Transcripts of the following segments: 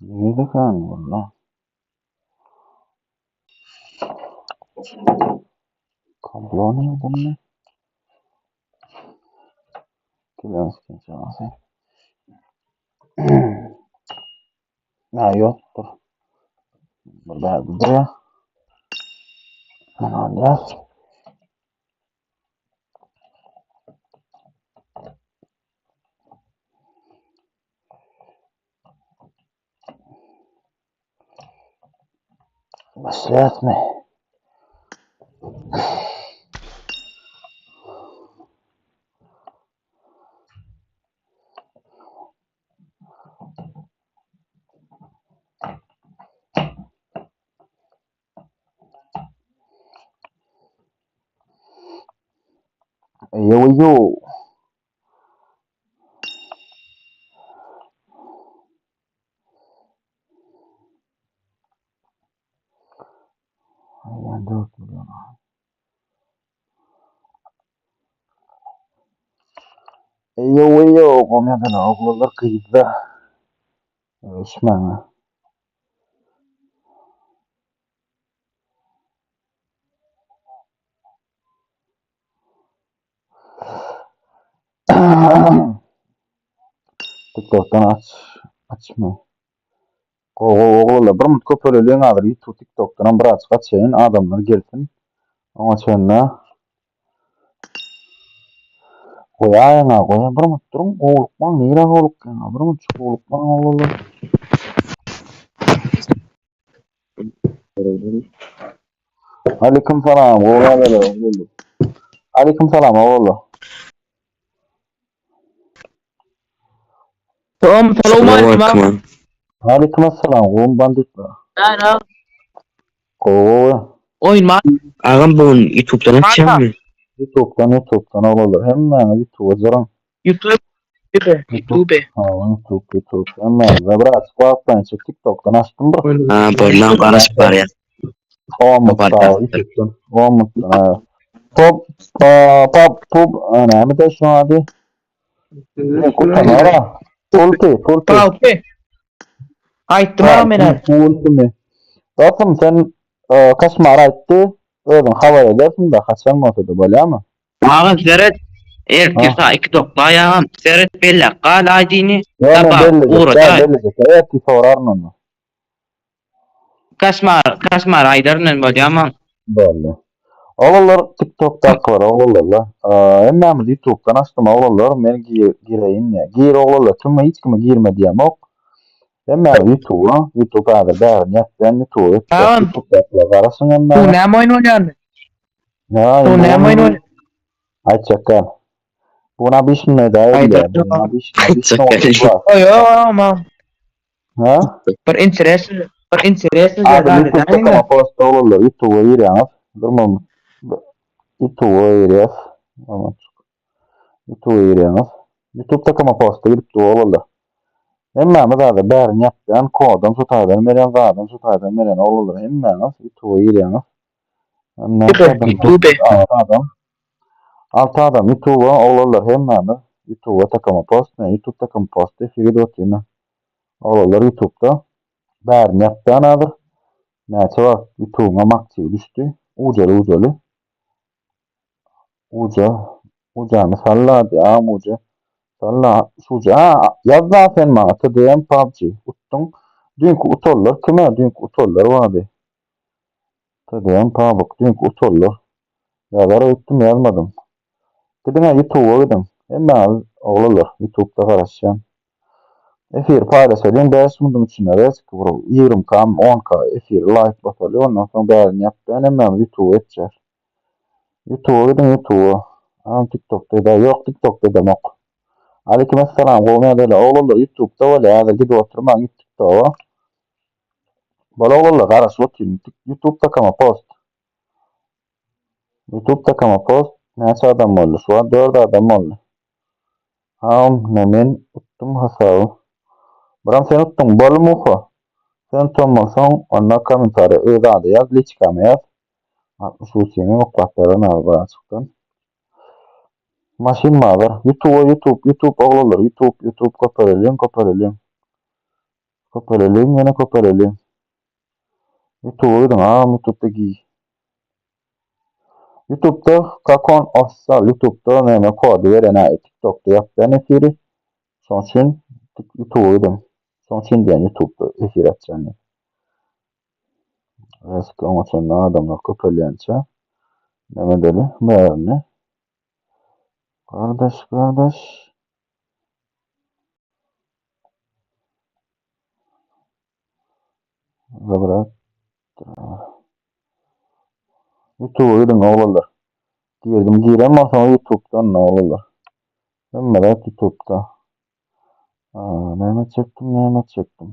Nirede kan walla? Kablo nireden? Ha ýokdur. Bir bärde durýar. Muny alýas. Başlaýasmy? Yo yo. Aýan 4 milyon. Eyo eyo, gomýadan oglanlar gyzlar. Öýüşmäň. TikTokdan aç, açma. Gowy gowy oglanlar bir minut köpeleliň hazir YouTube TikTokdanam birazjyk açaýyn adamlar gelsin. Oňa çenli goýaýyň-a goýaýyň bir minut duruň howlukmaň nirä howlukýaňa bir minutjyk howlukmaň oglanlar. Aleyküm salam gowy ýagdaýlar oglanlar. Aleyküm salam oglanlar. Tom, salam aleyküm. Aleyküm assalam gowmy banditler. Näme? Gowy gowy. Oýun bar. Agam bu gün YouTube'dan açýaňmy? YouTube'dan YouTube'dan oglanlar hemmäňiz YouTube'a jyryň. YouTube. YouTube. Ha YouTube YouTube hemmäňize biraz wagtlaýynça TikTok'dan açdym bir. Ha bollan garaşyp barýas. Omut sag ol YouTube'dan. Omutdan ha. Pop pop pop näme de şuň ady? Kutanara. Pulti pulti. Palpi. Aýtdym ha men. Pultimi. Dostum sen Kaşmar aýtdy. Özüň habar edersiň de haçan bolsa-da bolýamy? Agam seret ertir sa 2 dokla agam seret bellek gal aýdyny Ýok men sabah bellejek däl ugradaý. bellejek däl ertir soraryn onda. Kaşmar kaşmar aýdaryn men bolýamy? Boldy. Oglanlar TikTokdakylar oglanlar. Hemmämiz YouTube'dan açdym oglanlar men gireýin diýä. Gir oglanlar kime hiç kime girme diýemok. Hemmämiz YouTube'a YouTube häzir bärini ýapýan YouTube'a geçýär. Tamam. YouTube'dakylar garaşyň Bu hemmäňiz. näme oýun bolýardy? Ýa Bu indi näme oýun bolýar? Aýtjak däl. Bu na bişinme da Aýtjak edilýär. Bu na bişinme Aýtjak bişinme däl. Oý, oý, Ha? Bir interes, bir interes Abi YouTube takama post oglanlar YouTube'a girýäňiz. Durmam. YouTube'a girýäs. Tamam. YouTube'a girýäňiz. YouTube takama posta girip dur oglanlar. Hemmämiz zada bärini ýapýan, kodam şu taýdan berýän, zadam şu taýdan berýän oglanlar hemmäňiz YouTube'a girýäňiz. YouTube. Adam. Alty adam YouTube'a oglanlar hemmämiz YouTube'a takama post, ne YouTube takama post efir edip otyryn. Oglanlar YouTube'da bärini ýapýan hazir. Näçe wagt YouTube'yňam aktiwi düşdi. Ujaly ujaly. Uja Ujany salla diýýär agam uja. Salla şuja ha ýaz da sen maňa TDM PUBG utduň. Düýnki utanlar kime düýnki utanlar bardy. TDM PUBG düýnki utanlar. Ýazar öýtdüm ýazmadym. Gidiň-ä ýutuba gidiň. Hemmäňiz oglanlar ýutubda garaşýan. Efiri paýlaşalyň 5 minutiň içinde reski bir 20 k 10 k efiri laýk basaly ondan soň bärini ýapýan hemmämiz ýutuba geçýär. Ýutuba gidiň ýutuba. Agam tiktokda eda ýok tiktokda edemok. Aleyküm esselam gowy nädeler oglanlar ýutubda bolýar häzir gidip oturmaň. TikToka. Bol oglanlar garaşyp otyryn. YouTube takama post. YouTube takama post. Näçe adam boldy? Şu wagt 4 adam boldy. Agam ne men utdum hasaby. Biram sen utduň bol muha. Sen utan bolsaň onda kommentariýa öz ady ýaz liçkama ýaz. 63 ýeňi oklap beren abi bir açykdan. Maşyn bazar. Ýutuba ýutub ýutub oglanlar ýutub ýutub köpeleliň köpeleliň. Köpeleliň ýene köpeleliň. Ýutuba gidiň agam ýutubda giý. Ýutubda Kakon Official ýutubda näme kody beren a tiktokda ýapýan efiri. Şoň üçin ýutuba gidiň. Şoň üçin diýen ýutubda efir açýan diýip. Reski oňa çenli adamlar köpelýänçä näme edeli bärini. Gardaş gardaş. Zabrat. Youtube'a gidiň oglanlar. Girdim giren bolsaňyz YouTube'dan oglanlar. Hemme zat YouTube'da. Aa, näme çekdim, näme çekdim.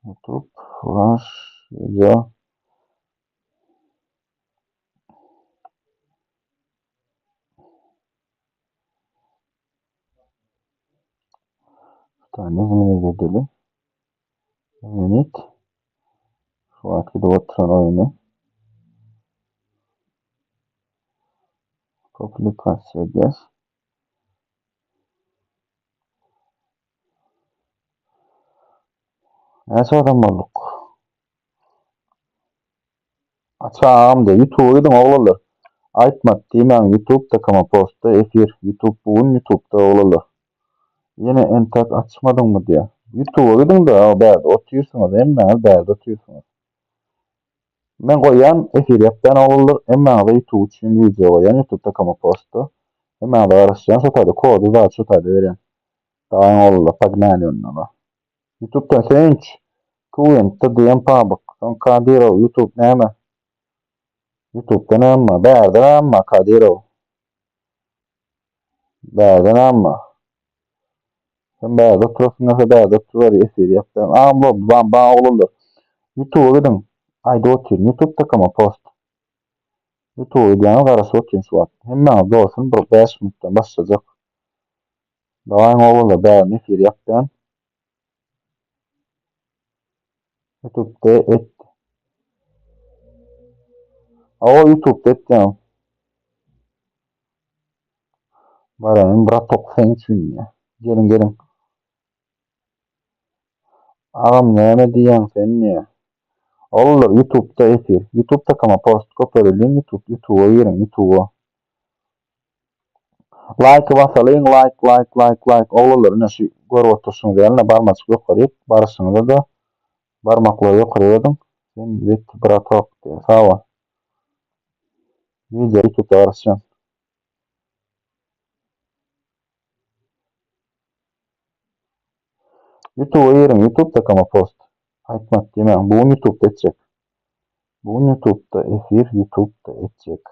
YouTube, flash, video. Tane izmenit edeli. Izmenit. Şu wagt gidip oturan oýny. Publikasiýa edýäs. Näçe adam bolduk? Açagam diýe ýutuba gidiň oglanlar. Aýtmat diýmäň ýutub takama postda efir ýutub bu gün ýutubda oglanlar. Ýene entek açmadyňmy diýä. Ýutuba gidiňde o bärde otyrsyňyz hemmäňiz bärde otyrsyňyz. Men goýýan efir ýapýan oglanlar hemmäňize ýutub üçin wideo goýýan ýutub takama postda. Hemmäňize garaşýan şo taýda kody zat şo taýda berýän. Dawaň oglanlar pognaly onda. Ýutubdan söýünç. Kuwentde diýen pabyk. Soň Kadyrow ýutub näme? Ýutubda näme bar? Bärde näme bar Kadyrow? Bärde näme bar? Sen bärde oturasyn gelse bärde oturyber efir ýapýan. Agam bol bam bam oglanlar. Ýutuba gidiň. Aýdyp otyryn. Ýutub takama post. Ýutuba gidýäňiz garaşyp otyryn şu wagt. Hemmäňiz dolsun bir 5 minutdan başlajak. Dawaýyň oglanlar bärini efir ýapýan. Ýutubda et. Awa ýutubda etýän. Baraýyn bratok seň üçin diýýär. Geliň geliň. Agam näme diýýäň sen diýýär. Oglanlar ýutubda efir. Ýutub takama post köpeleliň ýutub ýutuba giriň ýutuba. Laýky basalyň laýk laýk laýk laýk oglanlar ine şu görüp oturşyňyz ýaly barmajyk ýokaryk baryşyňyza-da barmaklary ýokaryk ediň sen wet bratok diýýär sag bol wideo ýutubda garaşýan. Ýutuba giriň ýutub takama post aýtmat diýmäň bu gün ýutubda etjek bu gün ýutubda efir ýutubda etjek.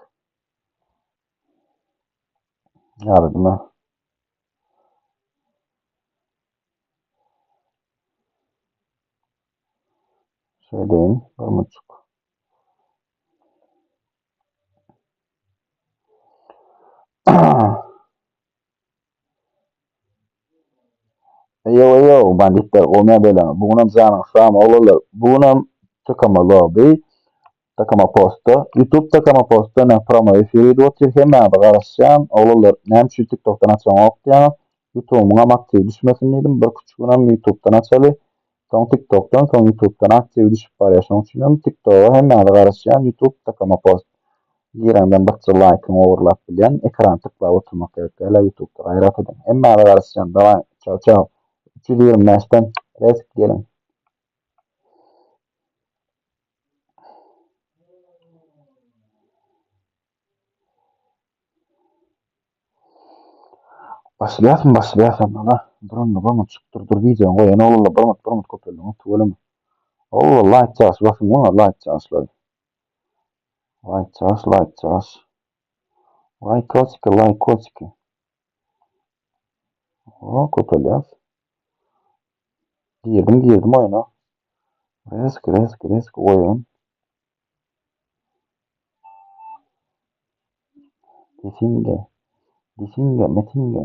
Ýarydyma. Şeýleýin, bir muçuk. Eýo eýo banditler gowmy ýagdaýlaryňyz bu günem janyňyz sagmy oglanlar bu günem tkm lobby tkm postda youtube tkm postda ine promo efir gidip otyr hemmäňize garaşýan oglanlar näme üçin tiktokdan açaňok diýýäňiz youtubymyňam aktiw düşmesin diýdim bir küçük günem youtubdan açaly soň tiktokdan soň youtubdan aktiw düşüp barýar şoň üçinem tiktoga hemmäňize garaşýan youtube tkm post Gireňden birje laýkyňy ogurlap bilýän ekrany tyklap oturmak gerek dälä ýutubda gaýrat ediň hemmäňize garaşýan dawaý çao çao 325 den resk geliň. Başlaýasmy başlaýas onda dur onda bir minut çyk dur dur wideony goýan oglanlar bir minut bir minut köpeldiňiz tüweleme oglanlar laýk çagyş basyň muňa laýk çagyşlary. Laýk çaş, laýk çaş. Laýk kosiki, laýk kosiki. O, köpelýär. Girdim girdim oýuna. Resk resk resk oýun. Disinge. Disinge metinge.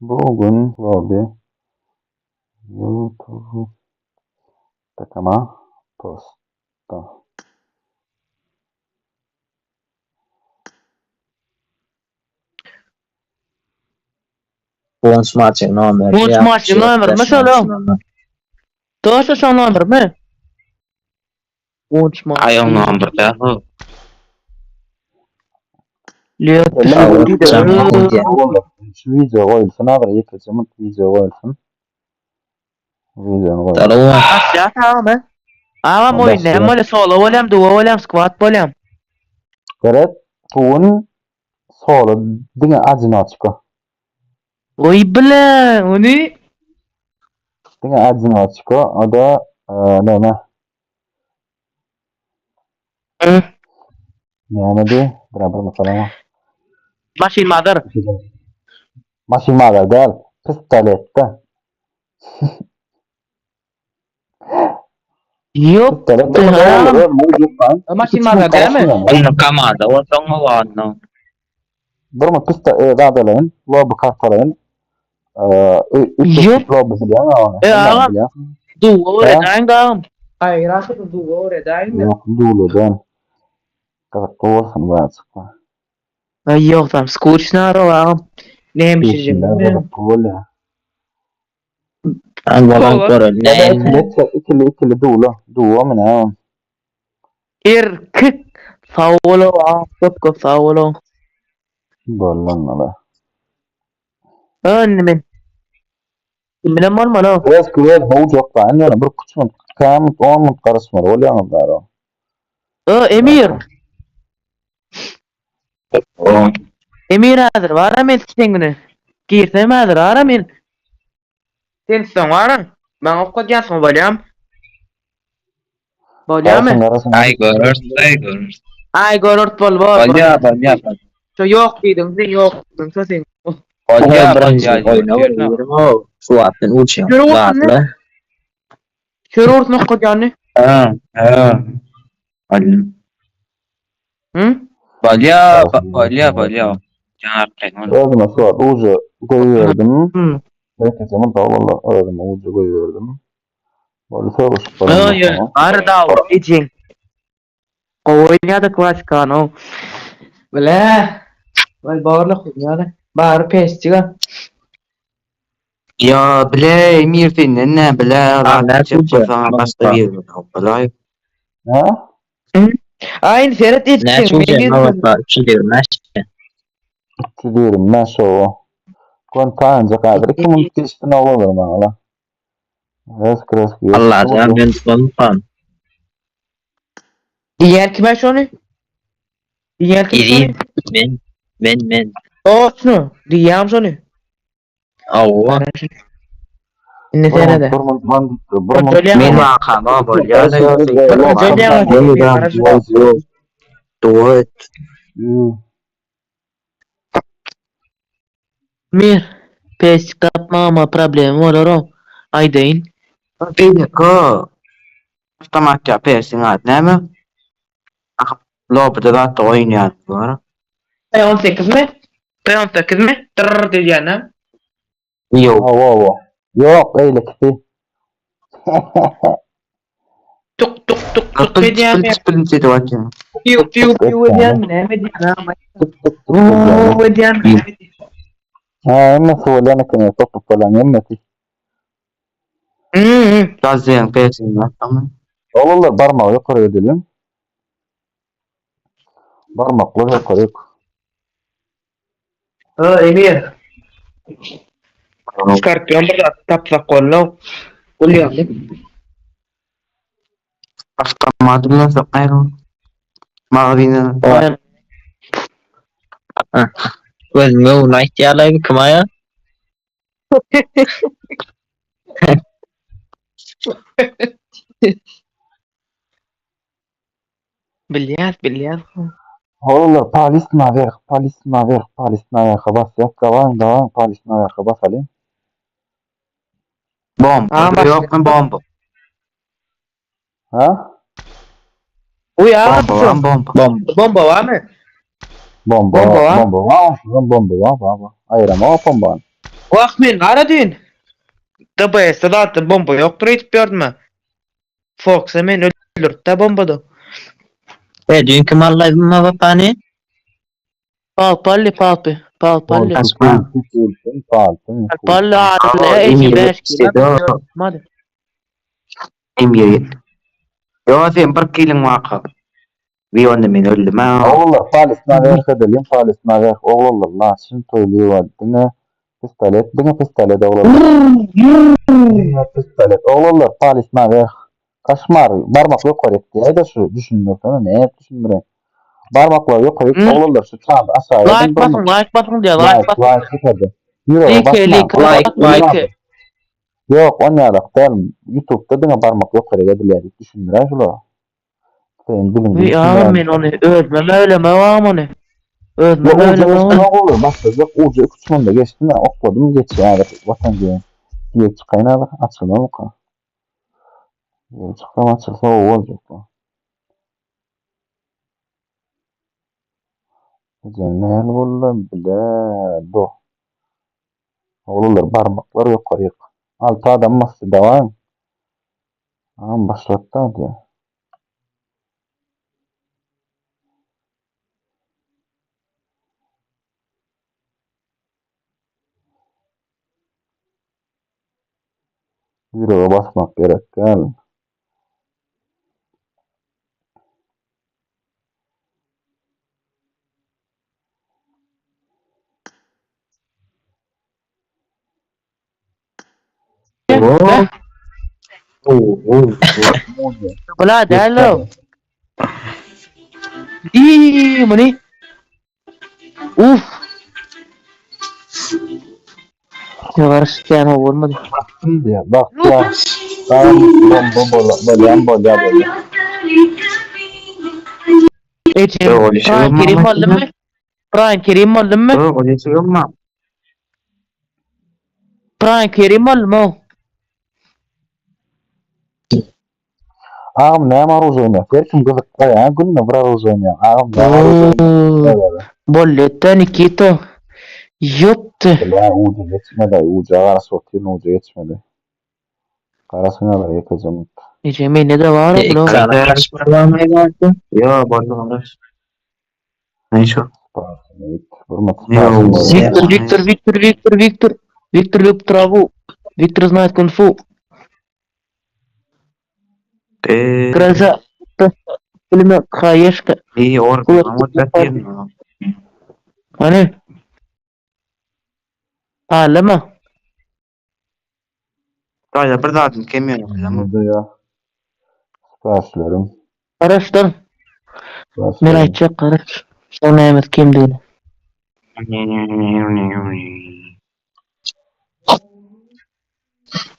Bu gün lobby YouTube takama posta. Bonus maçyň nomeri. Bonus maçyň nomerimi şol. Dosta şo nomermi? Bonus maç. Aý oň nomer däl bu. Şu video goýulsyn agyr ýekeje munt video goýulsyn. Videony goý. Salam. Aşağı tamam he. Agam oýun näme bolýar? Solo bolýam, duo bolýam, squad bolýam. Seret, tugun solo diňe odinoçka. Oý bile, ony Diňe odinoçka, o-da näme? Nämedi? Bir bir meselem. Maşyn bazar. Maşyn bazar däl, pistoletde. Ýok. Pistolet. Maşyn bazar dälmi? Onda komanda bolsaň o wagtda. Bir mi pista e, zadalaýyn, lobby kartalaýyn. Eee, Ýok. lobby bilýän ony. E, agam. Duo Hä? öwredäýiň agam. Aý, rahat duo öwredäýiň. Ýok, duwladan. Gyzykly bolsun birazjyk. Aý, ýok, tam skuçno agam. Näme işlejek? Gyzykly bolýar. Angalan görel. Ikili, ikili, ikili duwla. Duwa mı näme? Erkek. Sag boluň agam, köp köp sag boluň. Bollan ola. Önde men. Kim bilen bolmaly o? Biraz güzel howjak da, ýöne bir küçük minut, käm 10 minut garaşmaly bolýaňyz dara. Ö, Emir. Emir häzir bara men sen güne. Girsem häzir ara men. Sen soň ara. Maňa okadýarsyň bolýam. Bolýamy? Garaşyň, garaşyň. Aý görürs, aý görürs. Aý görürt bol bol. Bolýa, bolýa. Şo ýok diýdiň, sen ýok diýdiň, şo sen. Bolýa, Birinji bolýa. oýna bir Şu wagtdan uçýan. Ýürek ursun Zatla. Şör ursun okadýany. Ha, ha. Bolýa. Hı? Bolýa, bolýa, bolýa. Jan Özüme surat ucu goýberdim. Hı. Herkese dogrular özüme ucu goýberdim. Boldy sögüşip Ö, ýö, bar da ejeň. Gowy oýnaýardy klassikany o. Bile. Vay barlyk oýnaýardy. Bary pesçiga. Ya bile Emir senden ne bile ne rahat suçu? sana başka bir Bolay. Ha? Aýny seret Ne ejeň. çuçýan nobatda 325. Diýelim ben şowa. Kon taýynca gadyr 2 minut geçdi ne olur maňa la. Resk resk. Allah can ben tutmam. Diýen kime şony? Diýen kim şony? Gireyim. Men men men. O şunu. Diýem şony. Awa. Indi senede. Bir minut bandit. Bir minut. Bolýa. Men wakama bolýa da Bolýa. Dua et. Mir. Pesçik tapmama problemi bolar o. Aýdaýyn. Beýleki avtomatça persiň ady näme? Ah, lobbyda zatda oýnaýan bar. P18 mi? P18 mi? Tırr diýýän ha. Ýok. Hawa hawa. Ýok, eýlekisi. Tuk tuk tuk tuk edýän. Pil pil pil edýän. Piu piu piu edýän mi? Näme edýän ha? Tık tık tık Uuu edýän. edýän. Näme edýän? Ha, hemmesi bolýan eken, topuk bolan hemmesi. Hmm. Gazýan persiň ady. Ogullar barmagy ýokary edelim. Barmaklar ýokary. Ö Emir. Skorpion bir zat tapsak boldy. Bolýar. Avtomat bilen sokmaýyn. Magazyna. Özüme onu aýtýarlar kim aýa? Bilýäs, bilýäs. Oglanlar palis nawerh, palis nawerh, palis nawerha basýas. Dawaň, dawaň, palis nawerha basalyň. Bomba Aa, başla. ýokmy bomba? Ha? Uý, Bomba agam. bar bomba. Bomba. Bomba barmy? Bomba, Bomba bar. bomba bar, bomba bar, bar, bar. Aýyrama bombany. Wah men gara düýn. DBS-de zatda bomba ýokdur öýdüp ýördüm. Fox-a men öldürdi bombada. E düýn kim aldy bu mapany? Palpalli palpy. Palpalli. Asman. Palpy, palpy. Palpalli Aa, aldy. Emir 55 ýetişdi. Hadi. Emir ýet. Ýo sen bir kiliň waka. Bir onda men öldüm ha. Oglanlar palis nawerh edelim, palis nawerh. Oglanlar laçyn toýly bar. Diňe pistolet, diňe pistolet oglanlar. Diňe pistolet. Oglanlar palis nawerh. Kaşmar barmak ýokary etdi. şu düşündirsene, ne düşündireýin. Barmaklar ýokary Hmm. oglanlar şu çandy aşağı edin. Like basın, like basın diyor. Like Like, basın. like yukarıda. Ýürege Like, basma. like, Like, like. like. Ýok, on ýalak däl. YouTube'da diňe barmak ýokary edilýär diýip düşündirer şular. Sen diliň Uy agam men ony özmem öyleme agam ony. Özmem Ucu öyleme geçdi ony. ogly, başlajak ucu 2 munda geçdi men okladym geçýär watan diýen. Diýip çykaýyn adyr, açylmamyka? Diýip çyksam açylsa gowy boljak bu. Ejem nähili boldy bile do. Oglanlar barmaklar ýokaryk. Alty adam basdy dawaň. Agam başlatdy diýýär. Ýürege basmak gerek däl. Oo. Oo. oo. Bula däl o. Iii, bu ne? Uf. Ýogaryş kän bolmady. Diýýär. Bak ya. Tamam bomba bola bolýan bolýa bolýa. Ejem, Ýok, öyle şey Prime olmaz. Kerim boldumy? Prime Kerim boldumy? Ýok, öyle şey olma. Prime Kerim boldumy? o? Agam näme orujy oýnaýar? Her kim gyzykly ýa, günde bir orujy oýnaýar. Agam näme orujy oýnaýar? Bolletda Nikito. Ýokdy. Ýa ucu geçmedi, uca garaşyp otyryn, uca geçmedi. Garaşyň alar ýekeje minut. Ejem mende de bar E, o. ekrana kaşmar barmy vardı? Ýo, boldy garaş. Ne şu? Bir minut. Ýo, Виктор, Виктор, Виктор, Виктор, Виктор. Виктор любит траву. Виктор знает кунг-фу. Eee, Гроза. Пулемет, хаешка. iyi or. Kulak- Ama Hani? Ağlama. Gaýda bir zatyn kem ýok. Burada ya. Siparişlerim. Araştır. Men Siparişlerim. aýtjak garaş. Şol nämet kimdigini.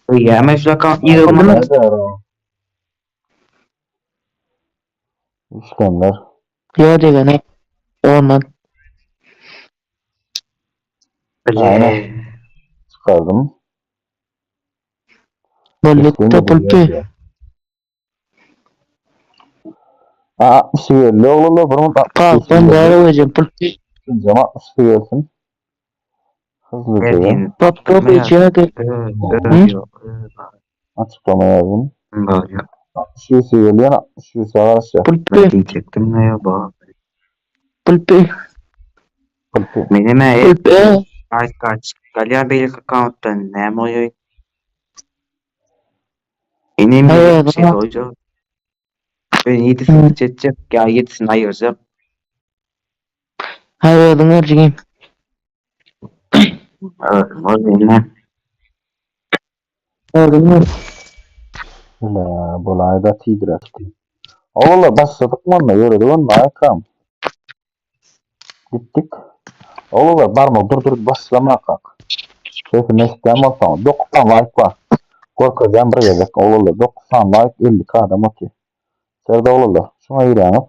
Ya mesela yığılma. Nerede o? İşlemler. Ýo degene. Ondan. Aynen. Çıkardım. Bolletda pulpi. Aa, 60 geldi. Oğlum bir minut 60 Kalkan däre ejem pulpi. Cam 60 gelsin. Hızlıca. Pop pop içýärdi. Açıklama yazdım. 60 yüz geliyor. 60 yüz arkadaşlar. Pulpi. Diyecektim ne ya bu? Pulpi. Pulpi. Benim e Pulpi. kaç kaç. Galya beylik account'tan ne mi Benim Evet, bir şey ama- hocam. Ben yedisini çekecek ya yedisini ayıracak. Hayır özüň berjigim. Evet, o zaman. Özüň ber. Ula, bulayda tidretdi. Oğlum başladık mı onunla? Yürüdük onunla ayakam. Gittik. Oğlum barma dur dur başlama kalk. Sesimi eşitýän bolsaň, 90 like bar. Görkezýän bir gezek oglanlar 9 sany like 52 adam otyr. Serde oglanlar şuňa girýäňiz.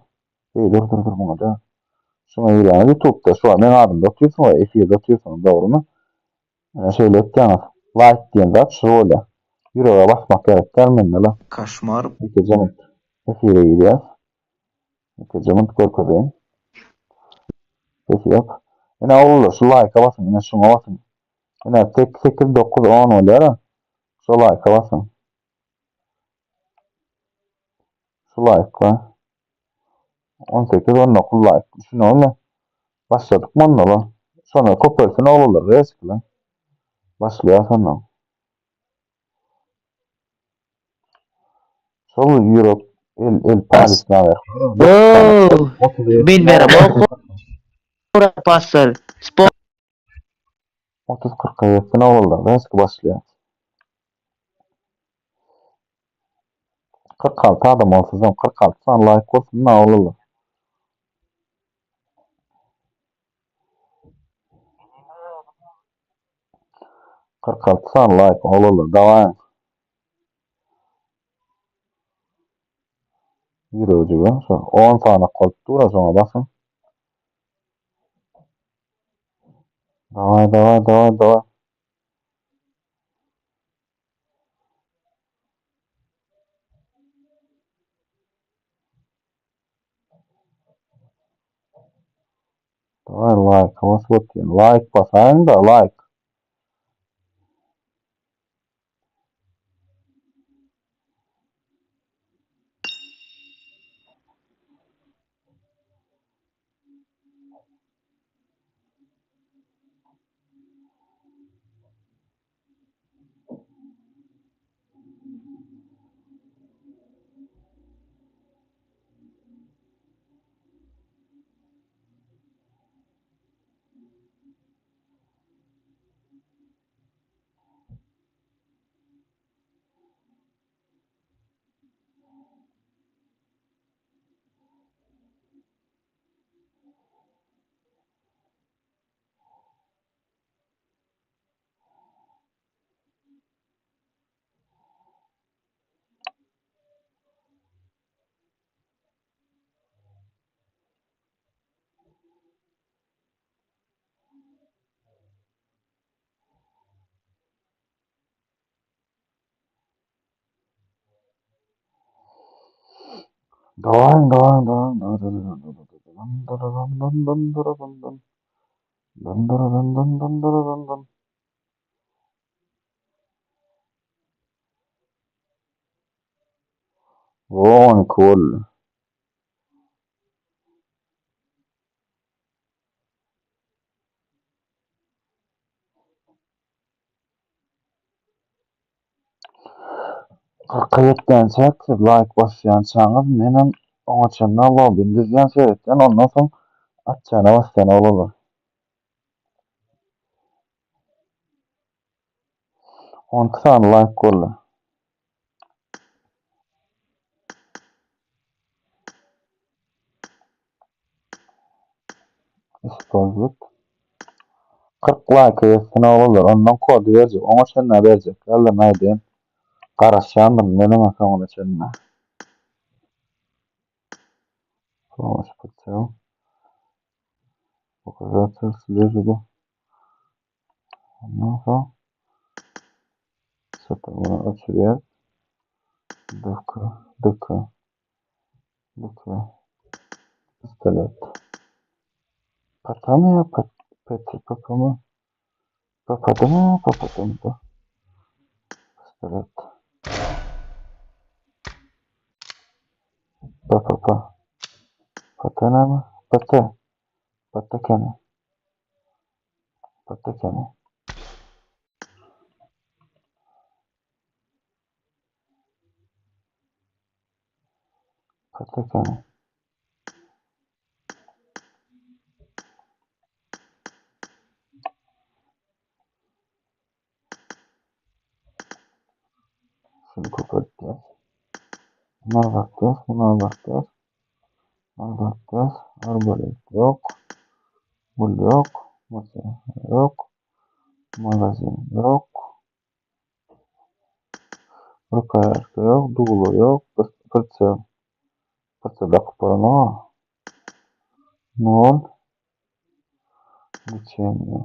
Eý dur dur dur muňa da. Şuňa girýäňiz YouTube'da şu meň adymda otyrsyňyz efirde otyrsyňyz dogrymy? Ine şeýle etýäňiz. Like diýen zat şu bolýar. Ýürege basmak gerek däl mende la. Koşmar. Ýekeje minut. Efire girýäs. Ýekeje minut görkezeýin. Sesi ýok. Ine oglanlar şu like-a basyň, ine şuňa basyň. Ine 8 8 9 10 bolýar. Şu like-a basyň. Şu like-a. 18 19 like. Düşündüňizmi? Başladyk onda la. Şona köpelsin oglanlar reski la. Başlaýar şondan. Şol ýürek el el palis nawer. Oo, men beremok ora paslar. Sport 30 40 ýetsin oglanlar reski başlaýar. 46 adam bolsa 46 sany like bolsun na oglanlar. 46 sany like oglanlar dawaý. Ýüregjige şo 10 sany bolup dur şoňa basyň. Dawaý dawaý dawaý dawaý. Dawaý like basyp otyryn. Like basaýyň da like. Dawaý dawaý dawaý. Dun dun dun dun dun dun dun dun. On cool. Kyrka ýetýänçäk siz like basýançaňyz menem oňa çenli lobbyny düzýän seretýän ondan soň atjana basýan oglanlar. 12 sany like boldy. Использовать. 40 like ýetsin oglanlar. Ondan kody berjek. Oňa çenli berjek. Ýallan aýdyn. Garaşýandym menem soňuna çenli. Помощь прицел. Показатель слежу. Ondan soň Satyn açylýar. DK, DK, DK. Pistolet. Patamy ya pat, pat, papamy? Papadamy papadamy da. Pistolet. PPP. Patanamy? PT. Patakany. Patakany. Patakany. Şunu kopartacağız. Buna bakacağız. Buna bakacağız. Buna bakacağız. Arbalet yok. Bu yok. Masa yok. Magazin yok. Rukaýatka ýok, dugla ýok, pyrçel. Pyrçel dakyp bolanok-a. Nol. Liçeniýe.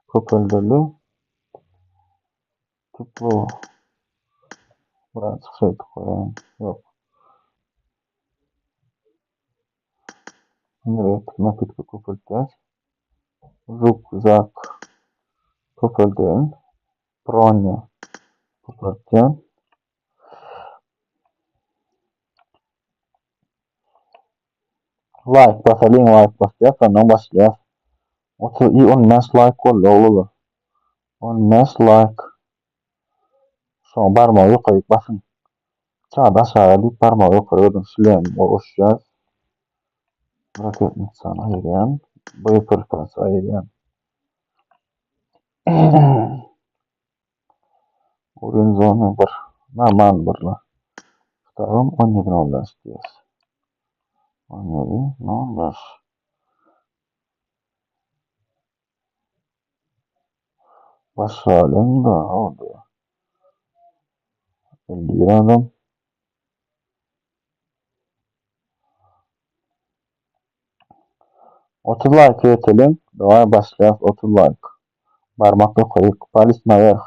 Köpeldeli. Teplo. Birazjyk şeýdip goýaýyn. Ýok. Energetik napitka köpeltýäs. Rukzak köpeldýän. Bronýa köpeltýän. Laýk basalyň, laýk basýas, ondan başlaýas. 30 i 15 laýk boldy oglanlar. 15 laýk. Şoň barmagy ýokaryk basyň. Çady aşaga diýip barmagy ýokary ediň. Şlem goşýas. Raketnitsany aýyrýan. Boýepripasy aýyrýan. Urin zona bir. Normal birle. Kitabym 17.05 diýýäs. 17.05. Başlalyň-da, howdy. 51 adam. 30 laýka ýeteliň. Daway başlaýas 30 laýk. Barmak ýokaryk. Palis nawerh.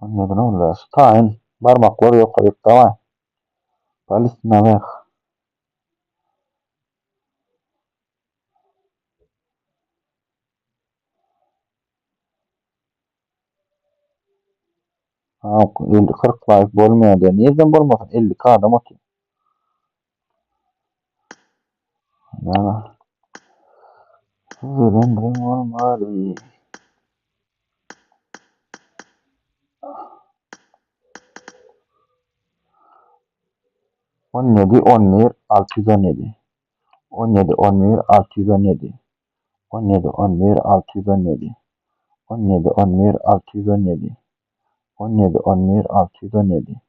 17.05. Taýyn. Barmaklar ýokaryk. Daway. Palis nawerh. Ha, 50 40 laýk bolmaýar diýýär. Nirden bolmasyn? 52 adam otyr. Ýa. Siz bilen bolmaly. 17 11 617 17 11 617 17 11 617 17 11 617 17 11 617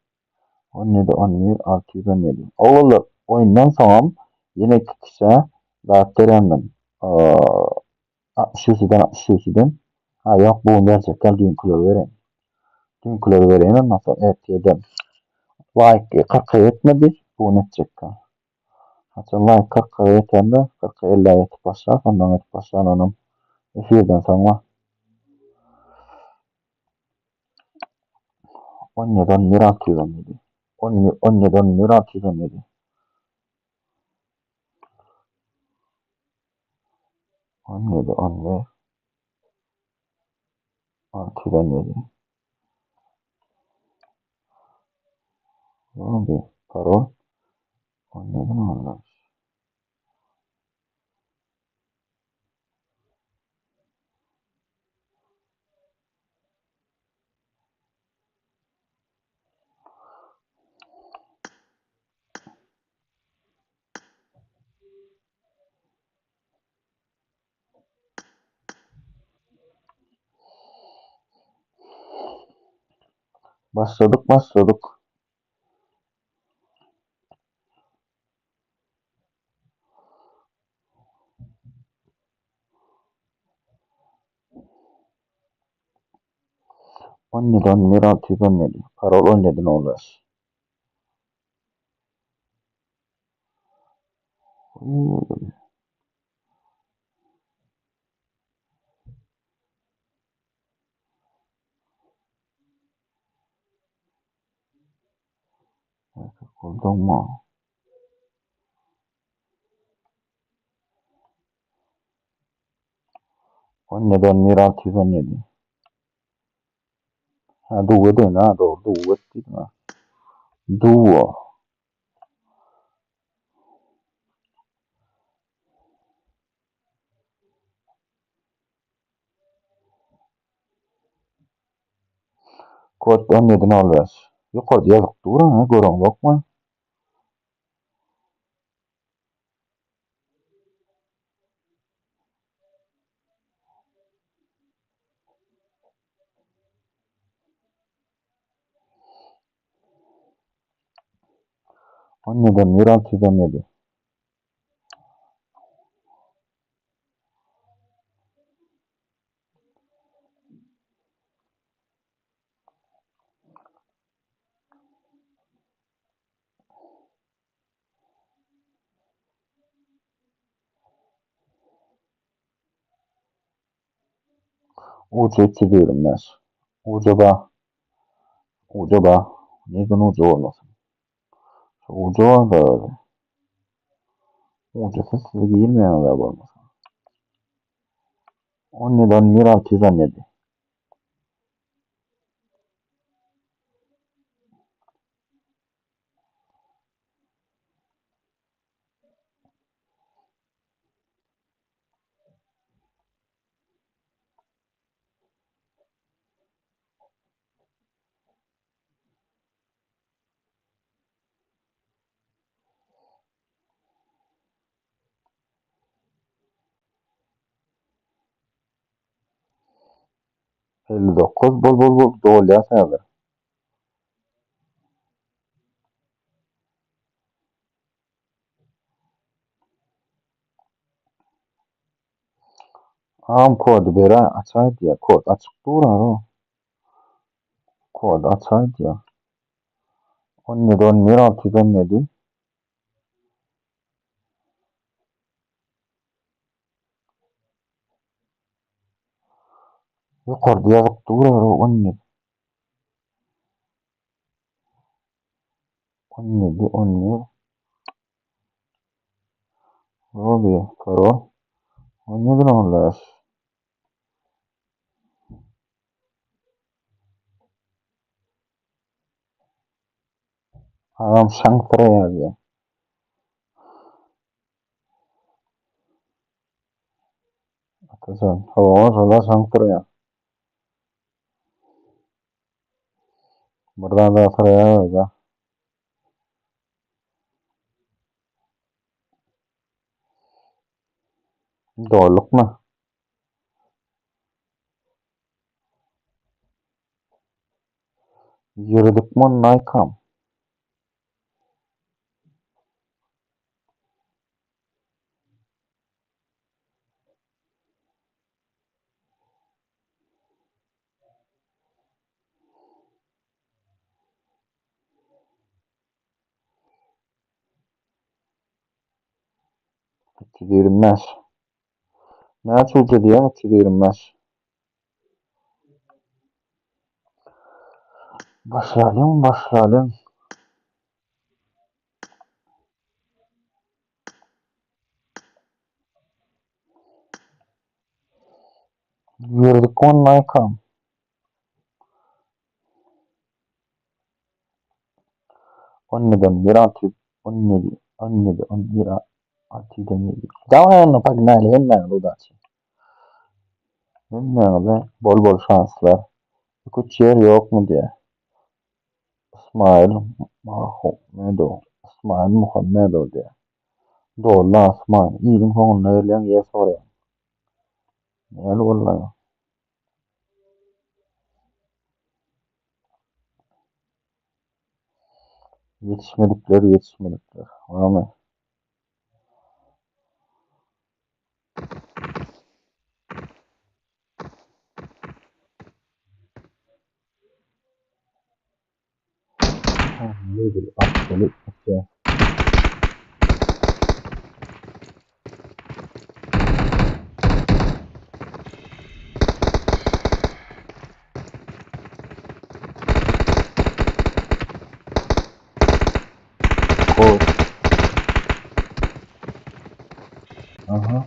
17 11 617 Oglanlar, oýundan soňam ýene iki kişä zat berýän men. 60 ýüzden 60 ýüzden. Ha ýok, bu gün berjek däl, düýnkileri bereýin. Düýnkileri bereýin ondan soň ertirden. Laýk 40-a ýetmedi, bu gün etjekkä. Haçan laýk 40-a ýetende, 40-a 50-ä ýetip başlar, ondan edip başlan onam efirden soňra. 17 11 617. 17 11 617. 17 11 617. Oldy. Parol. 17 05. Başladyk, başladyk. 17 11 617. Parol 17 05. Goldaňma. 17 11 617. Ha duwa deýin ha dogry duwa et diýdim ha. Duwa. Kod 1705. Ýokarda ýazyp dur ha, göreňzokmy? 17 11 617. Uja 325. Uja ba. Uja ba. Neden uja bolmasyn? Şu uja bar-da özi. Ujasy siz girmeýäňiz-ä bolmasa. 17 11 617. 59 bol bol bol dolýas häzir. Agam kody bera açaý diýýä. Kod açyk dur ara. Kody açaý diýýä. 17 11 617. Ýokarda ýazyp dur ara 17. 17 11 Robi, parol. 17 15. Agam şaňsyraýar diýýär. Atajan, hawa, şolar şaňsyraýar. Bir zat asyraýar özi. Dollukmy? Ýöredikmi ony Naýkam? 325. Näçe uja diýýäň 325. Başlalyň, başlalyň. Girdik onlaýkam. 17 1 6 17 17 11 6 17. Daway onda pognaly hemmäňize udaçi. Hemmäňize bol bol şanslar. Iki-üç ýer ýokmy diýýär. Ismail Mahomedow, Ismail Muhammedow diýýär. Doly asman. Iliň soňunda gelýäň ýer soraýaň. Näli boldy? Ýetişmedikler, ýetişmedikler. Barmy? Absolut. Kod. Aha.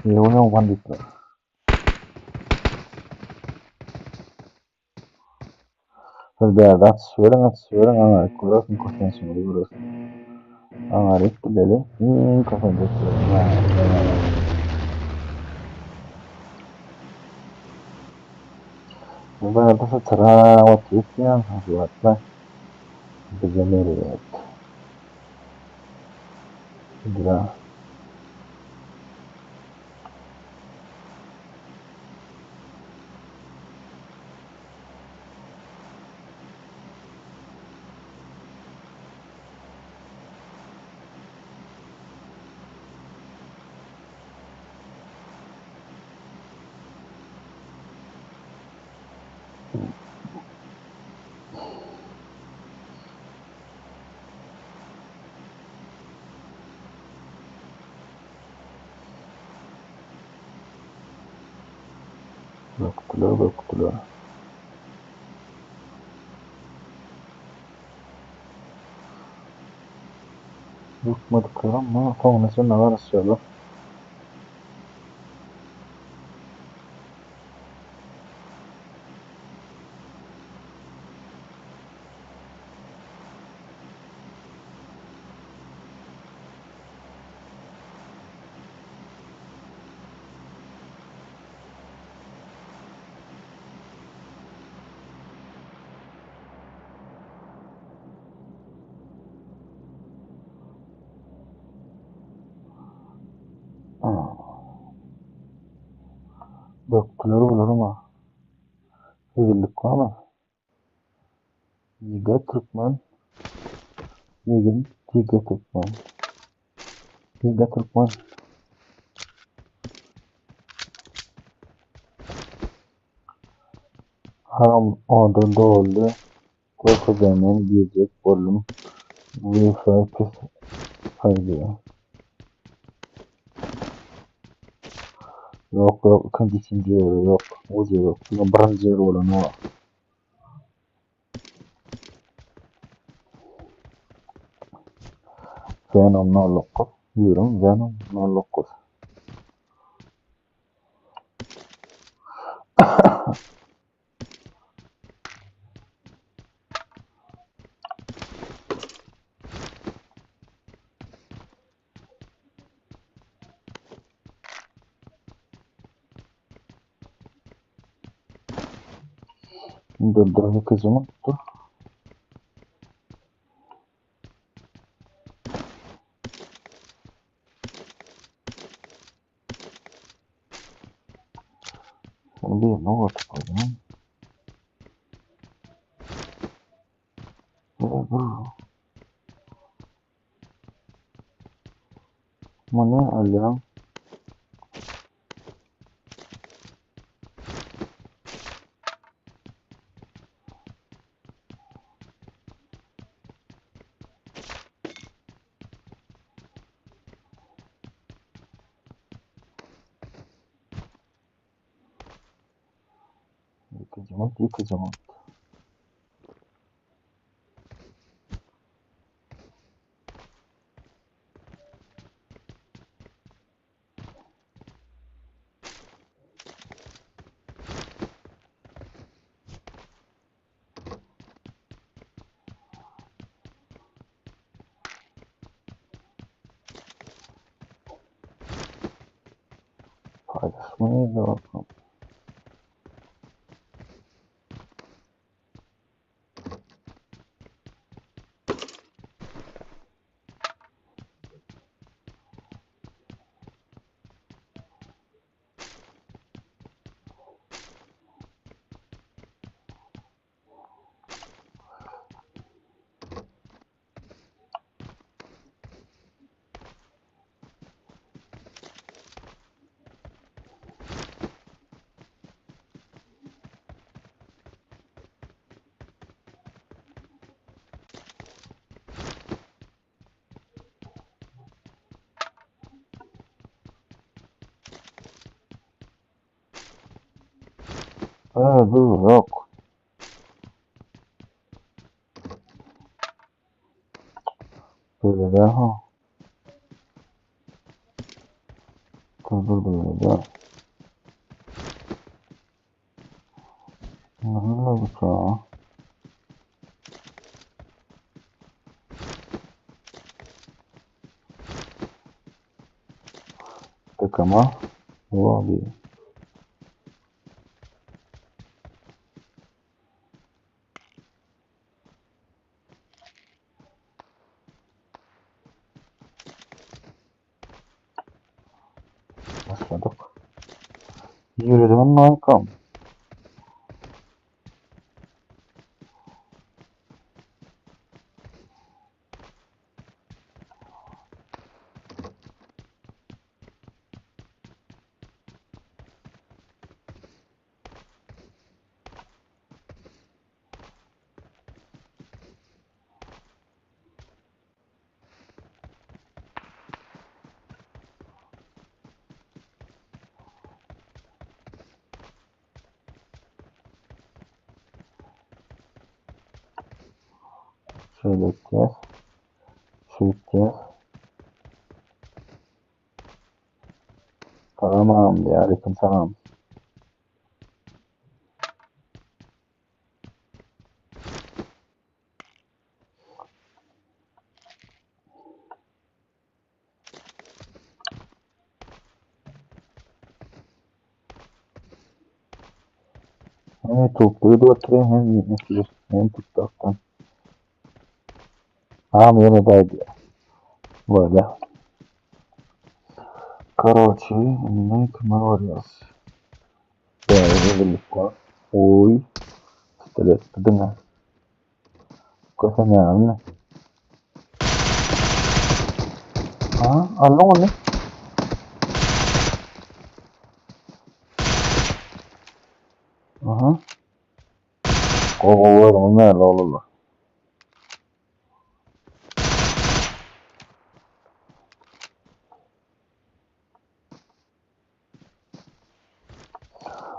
Ýöne banditler. Siz bärde atyşyberiň, atyşyberiň, aňaryk görersiň, kösençiňizi görersiň. Aňaryk gideli, iň kösenjek ýeri. Bu bärde syçrap oturypýaň, hakykat-la. Bizem erbet. Idra. Bökdüler, bökdüler. Bökmedikler amma soňuna çenli garaşýarlar. Bökdüler bular ama. Hezillik barmy? Ýige Türkmen. Ýigin Tige Türkmen. Tige Türkmen. Haram oda doldy. Görkezenden girjek boldum. Wi-Fi pis saýdy. Ýok, ýok, ikinji, üçünji ýere ýok. Uje ýok. Diňe birinji ýer bolany bar. Venom 09, ýürüm Venom 09. Dur dur herkes unuttu. Şunu bir yerine atıp koydum. Dur. Bunu alıyorum. Yıkacağım, yıkacağım. Paylaşmayı da bakalım. Dur yok. Böyle de ha. Dur dur böyle de. Ne bu ka? Takama. Bu abi. Başladık. Yürüdüm kankam. Şeýle etýäs. Şeýtýäs. Salam agam diýýär. Aleýkum salam. Hem YouTube'da video oturuyor hem hem TikTok'tan. Am ýene daýdy. Böyle. Karoçi, indi kime barýas? Bäri rezillik bar. Oý. Pistoletdi diňe. Kösenýärmi? Ha, aldyň ony. Aha. Gowy görüň näle oglanlar.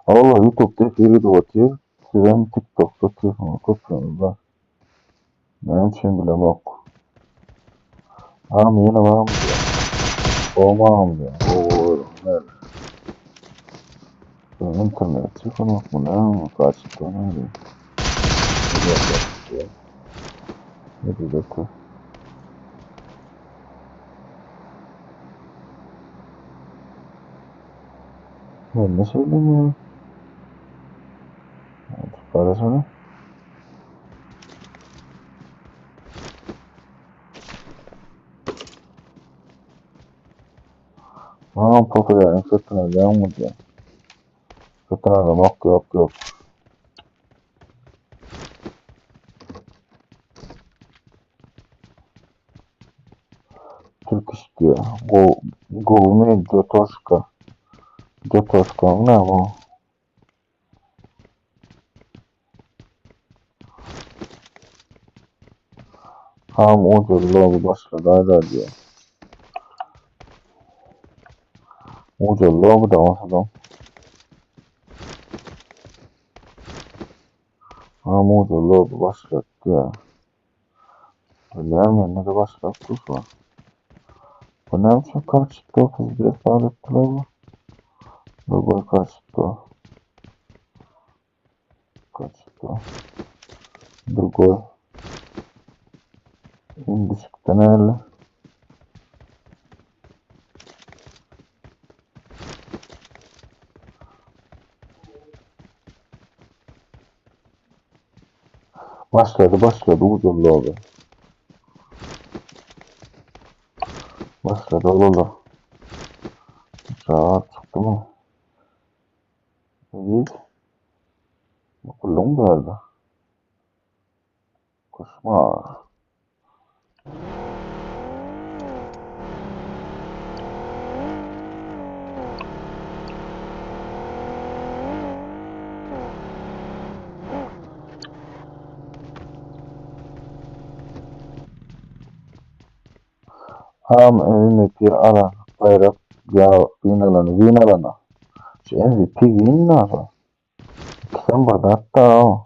Oglanlar YouTube'da efir edip otyr. Sizem TikTok'da otyrsyňyz köpüňiz bar. Näme üçin bilemok. Agam ýene barmy diýýär. Gowy agam diýýär. Gowy görüň näle. Internet çykanokmy näme kaçypdy näme. Ne diýdi? Men ne söyleyeyim ya? Parasana. Aa popüler satın alacağım mı diyor. Satın almak yok yok. Türk istiyor. Go, Govmi Gotoşka. Gotoşka ne bu? Ham odur logo başladı diyor. Odur logo da olsa Ham odur logo başladı diyor. Bilýärmi, ne de başlap dur şu Bu näme üçin kaçtı? Biz sağlıklı bu. Другой качество. Качество. Другой. Индекс тоннеля. Başladı başladı uzun oldu. Başladı oldu. Saat çıktı mı? Değil. Kullum geldi. Koşma. Ham MVP alan bayrak ya win alany win alana. Şu MVP win nara. Sen burada hatta o.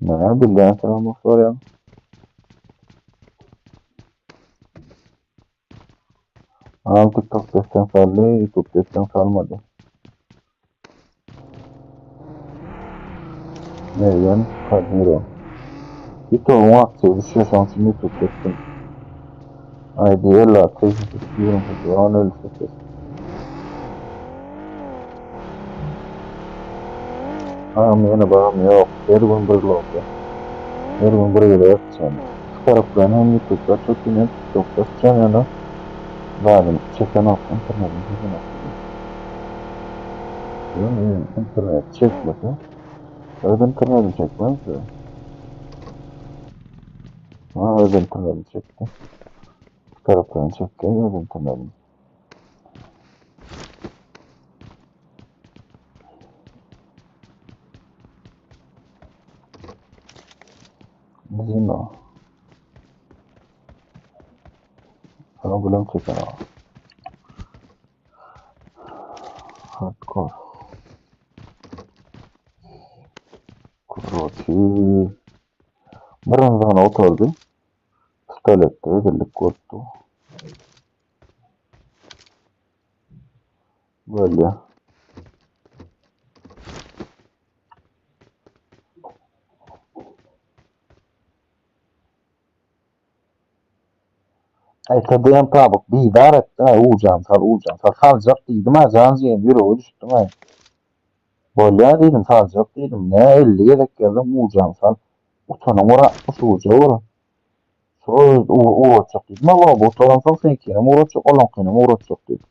Ne bileyim sen onu soruyorum. Al TikTok destek saldy, YouTube destek salmady. Mergen Kadiro. YouTube'un aktiw düşýär, şonuň üçin YouTube etdim. ID 56 28 10 58. Agam ýene bagam ýok. Her gün bir lobby. Her gün bir gezek açýan. Şu tarapdan hem YouTube'da açýan, hem TikTok'da açýan ýöne zadyny çekenok, internetim çekenok. Ýöne internet çekmese, öz internetini çekmez de. Ha, öz internetini çekti. Şu tarapdan çekti, öz internetini. Zino. Problem çeken o. Hardcore. Kroçi. Birinji sany otardy. Pistoletde edildik bolupdy. Bolýa. Aý TDM Pabuk bizar etdi aý ujam sal ujam sal saljak diýdim a jan jigen ýürege düşdüň aý. Bolýa diýdim saljak diýdim nä 50 gezek ýazdym ujam sal. Utanyň bir 60 uja bir. Şo ugratjak diýdim a loba utaransoň seňkinem ugratjak olaňkynam ugratjak diýdim.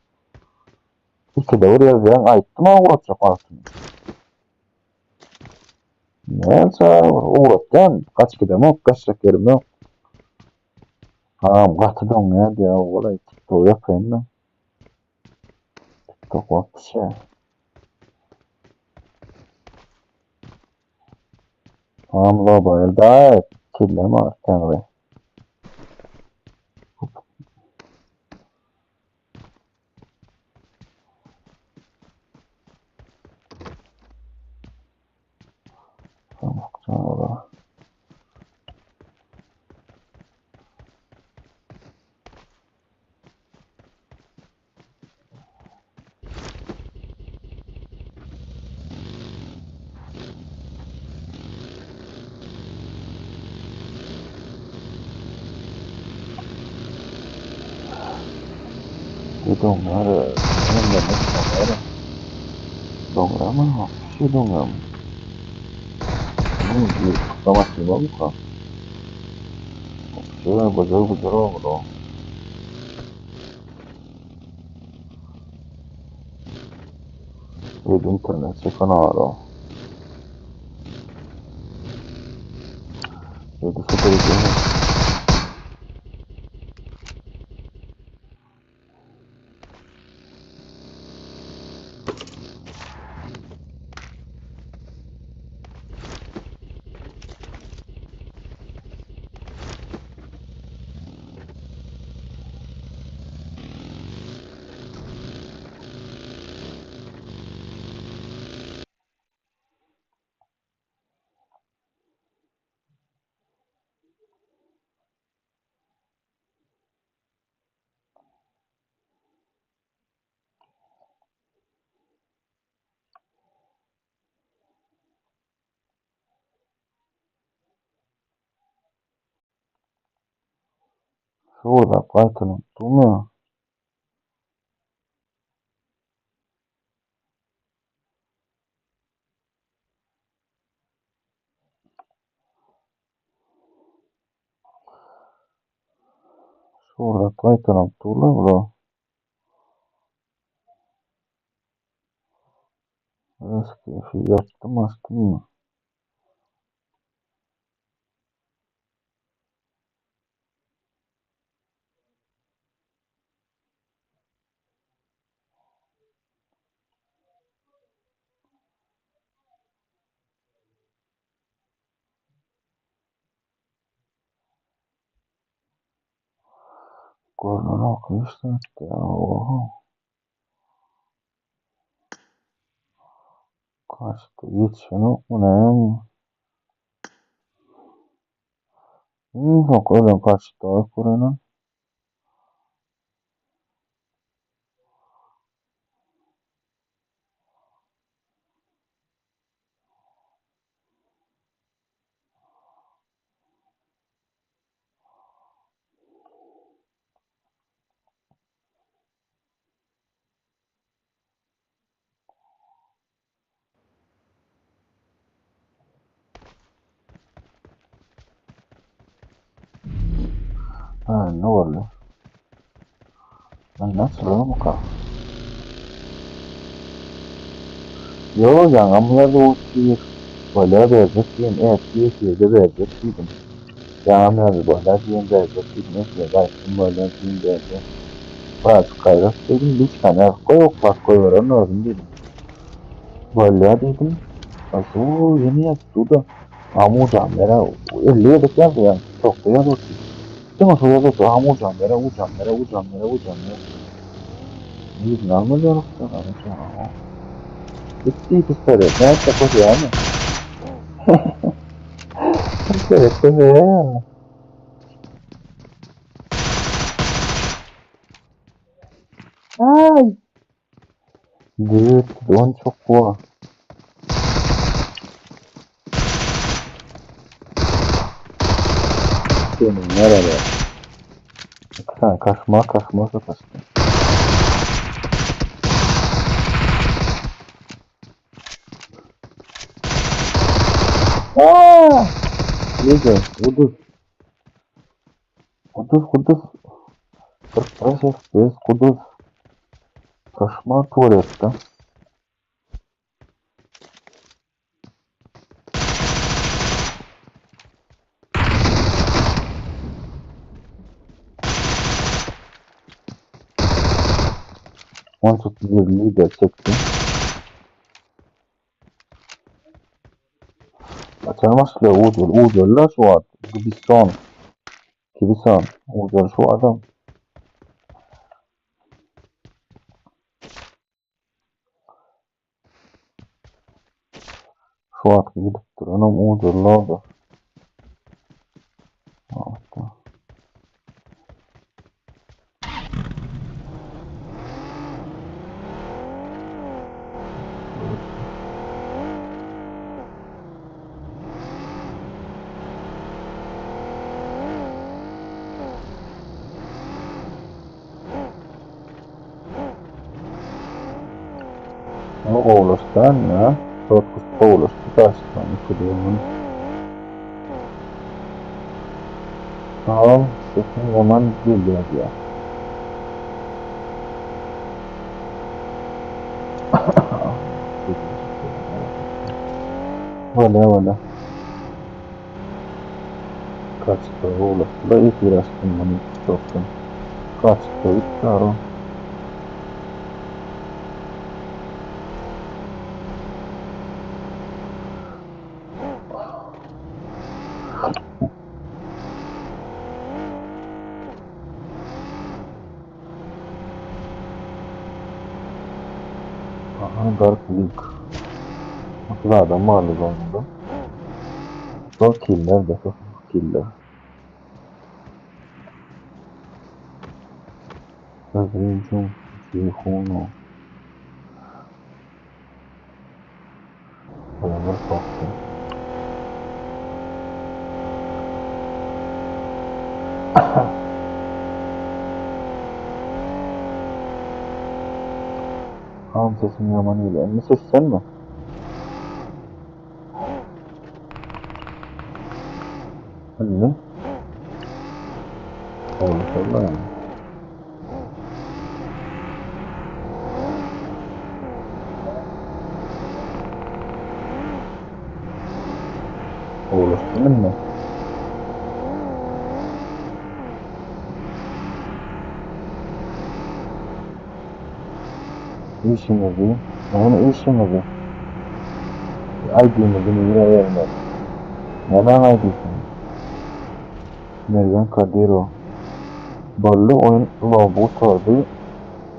Ikide bir ýazýaň aýtdym a ugratjak wagtyny. Näçe ugratýan, gaç gidemok, gaçjak ýerim ýok. Agam gaty doňýar diýýär, ogul-aý, TikTok ýapaýyn-da. TikTok wapşe. Agam Mobile daýy, kellem agyrtýar. Doňýar, doňýar. Doňýarmy? Şu doňýarmy? Doňýarmy? Şöyle güzel güzel oldu. Bir internet çeken ara. 7 0 2. Şurada gaýtalan durmuyor. Şurada gaýtalan durlar bro. Eski yaptım açtım mı? Görnenok hiç zat ya. Oha. Kaçtı ýetişenok mu näme? Iň soňky ölen kaçdy görenen. Ha ne oldu? Ben nasıl olmuka? Yo ýaňam ýazdy otyr. Bolýa berjek diýen ertir efirde berjek diýdim. Ýaňam ýazdy bolýa diýen berjek diýdim efirde aýtdym bolýa diýen berjek. Birazjyk gaýrat diýdim liçkany ýazyp goý oklap goýberen özüm diýdim. Bolýa diýdim. Asu ýene ýazyp da Amujan bere 50 gezek ýazdy ýa TikTokda ýazyp otyr. Diňe şo ýazyp otyr Amujan bere ujan bere ujan bere ujan bere. Ýüzüni almaly ýalypdyr Amujan. Gitdi pistolet. Nätse koşýarmy? Gerekli değil. Ay. Düt, on çok bu. Senin nerede? Sen kaçma kaçma sataştın. Aa! Neyse, Kuduz. Kuduz, Kuduz. 45 FPS Kuduz. Kaçma tuvalette. On bir lider çekti. Açan başlıyor Uğur. Uğurlar şu an. Gibson. Gibson. Uğur şu adam. Şu an gidip duranım Uğurlar da. Hatta. Oğlustan ya. Korkus Oğlus'tu kaçtan okuduğumun. Tamam, sesin zaman geliyor ya. Valla valla. Kaçtı Oğlus'tu da ilk uğraştım bunu çoktan. Kaçtı, ilk Aha Dark League. 30 adam vardı sonunda. Çok killer de çok killer. Özgün Cihuno. Beraber kalktı. Tamam sesim yaman geliyor. Ne ses sen mi? Ne? Allah Allah yani. Olur değil mi? İşimizi, yani işimizi, ID'mizi yine vermedi. Neden ID'sini? Mergen Kadiro. Bolly oyun lobu gutardy.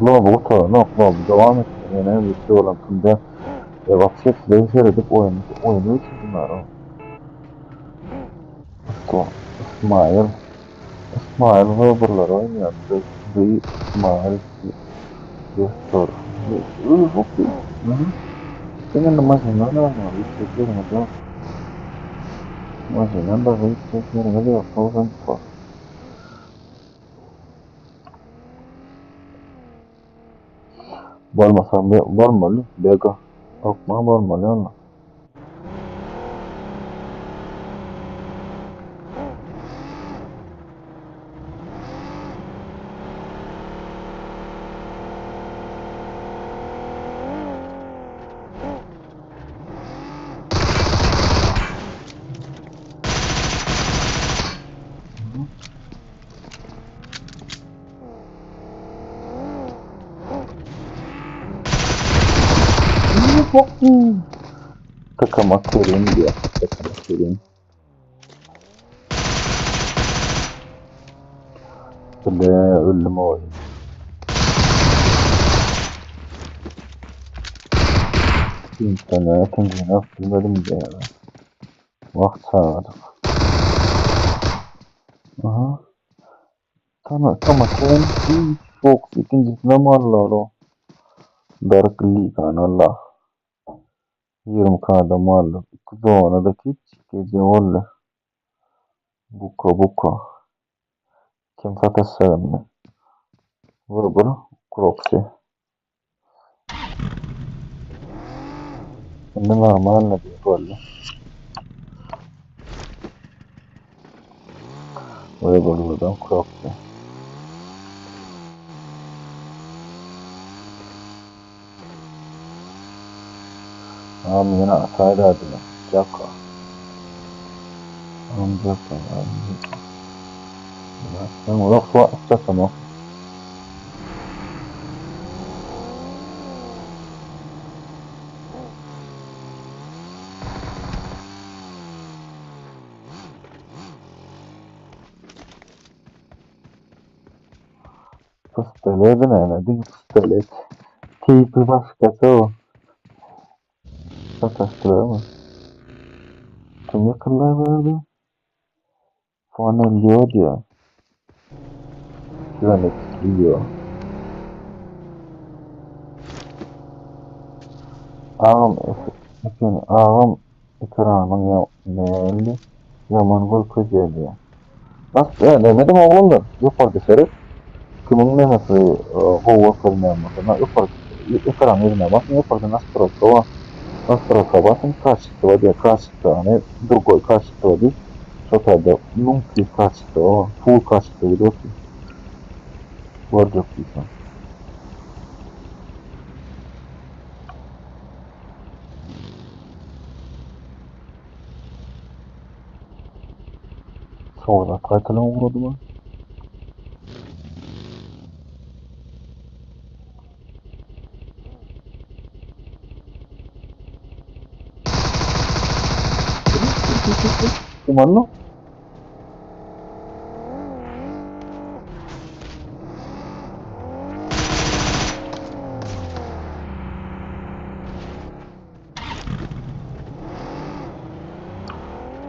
Lobu gutaranok, lobu devam etti. Ýene bir şey bolan kimde e wapşe size seredip oyun oyunu bitirdim o. İsmail. İsmail Weber'lar oynýar. Bu İsmail Gestor. Senin maşyndan almaly, gitjek ýeriňiz ýok. Maşyndan başga gitjek ýeriňiz ýok. Towsan Bolmasa bolmaly, bega. Okma bolmaly onda. Takamak göreyim diye. Takamak göreyim. Bile öldüm o oyun. İnternet ikincini bilmedim diye. Wah çagajyk. Aha. Tamam, tamam. Fox ikincisine mallar o. Dark League Allah. 20 kada mallar. İki zona da hiç gece oldu. Buka buka. Kim sataşacağım Vur vur. Kroksi. Şimdi normal ne diyor böyle. Vur vur buradan Kroksi. Tamam yine ataydı hadi. Jaka. Tamam Jaka. Ben uzak su atacağım o. Pistolet näme? Diňe pistolet. Tipi başgaça o. Sataşdyrarmy? Kim ýakynlar bardy? Fonelio diýär. Güvenek diýär. Agam eken agam ekranyň ýa näli ýaman görkezýär diýär. Bas, e, näme oglanlar? Ýokarda seret. Kimiň nemesi gowy görkezmeýän bolsa, na ýokarda ekran ýerine basın, ýokarda настройка bar. Настройка basın, качество diýär, качество, ýagny другой качество diýip, şo taýda 1200 качество bar, full качество diýip otyr. Görjek diýseň. Sonra gaýtalan ugradymy? Kim aldy?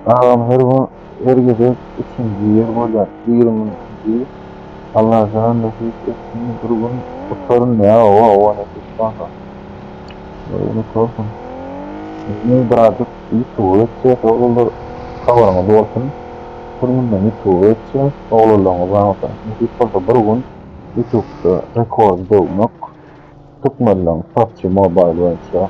Agam her gün her gezek üçünji ýer bolýar. 22-nji Allajan nesip etsin bir gün utaryn ýa owa owa nesip bolsa. Bir gün utarsyň. Indi birazjyk YouTube'a geçýäs oglanlar habaryňyz bolsun. Bir günden YouTube'a geçýäs oglanlaryňyz barmasa. Nesip bolsa bir gün YouTube'da rekord döwmek Türkmenleň PUBG Mobile boýunça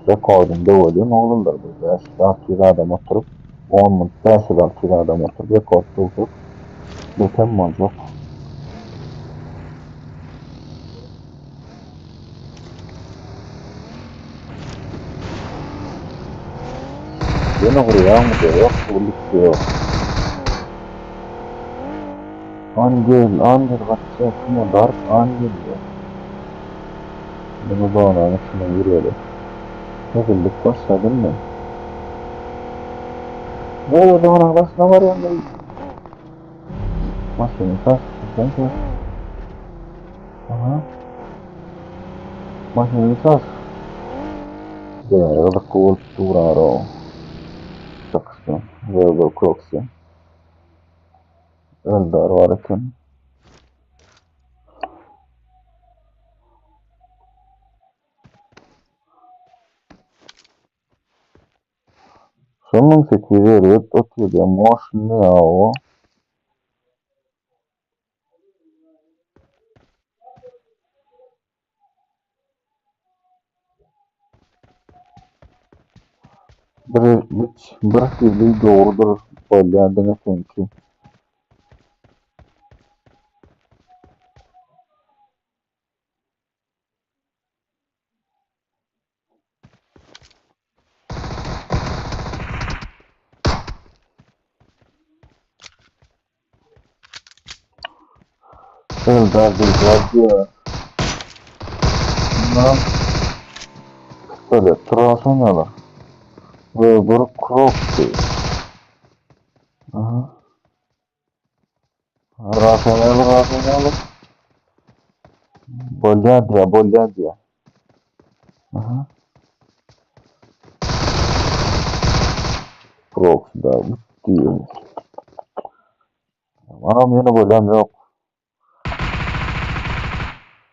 rekordyny döweliň oglanlar bir 500-600 adam oturyp 10 minut 500-600 adam oturyp rekord döwsek betem boljak. Ýene gurýarmy diýýär, ýok birlik ýok. Angel, Angel gaçýar, kim o Dark Angel diýýär. Indi bu zonanyň içine gireli. Hezillik başladymy? Nerede zonanın başına barýan ben? Maşyny sat, sen sat. Aha. Maşyny sat. Bäri gyzykly bolup durar o. Çykyşy, Weber Croxy. Eldar bar eken. Şonuň 850 otyr moşny ýa o. Bir, üç, bir hili dogrudyr bolýar diňe seňki. Eldar diýýär diýýär. Bundan pistolet turasyn ýaly. Weber Croxy. Aha. Rafael, Rafael. Bolýar diýýär, bolýar diýýär. Aha. Proxy da bitti. Anam ýene bolýam ýok.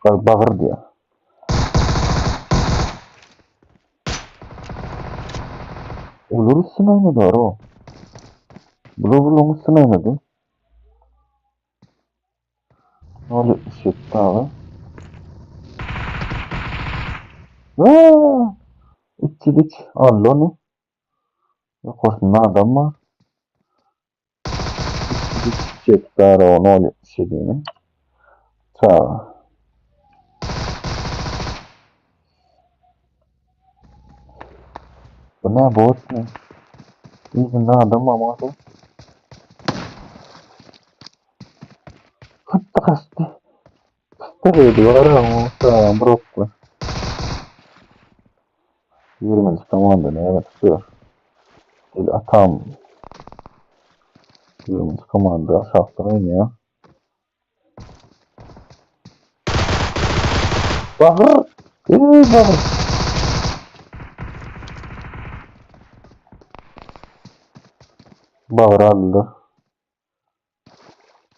Gal bagyr diýýär. Olar üstüne oýnadylar o. Bular bularyň üstüne oýnady. 0.77 abi. Aa, 303 aldy onu. Ýokarsynda adam bar. 303 bar o 0.77-ni. Çaga. Bu ne bot ne? Yzynda adam bar maňa. Hatta kaçtı. Kaçtı var ama tamam brokla. 20. komanda ne tutuyor? El atam. 20. komanda aşağıdan oynuyor. Bağır. Ey bağır. Bağır aldı.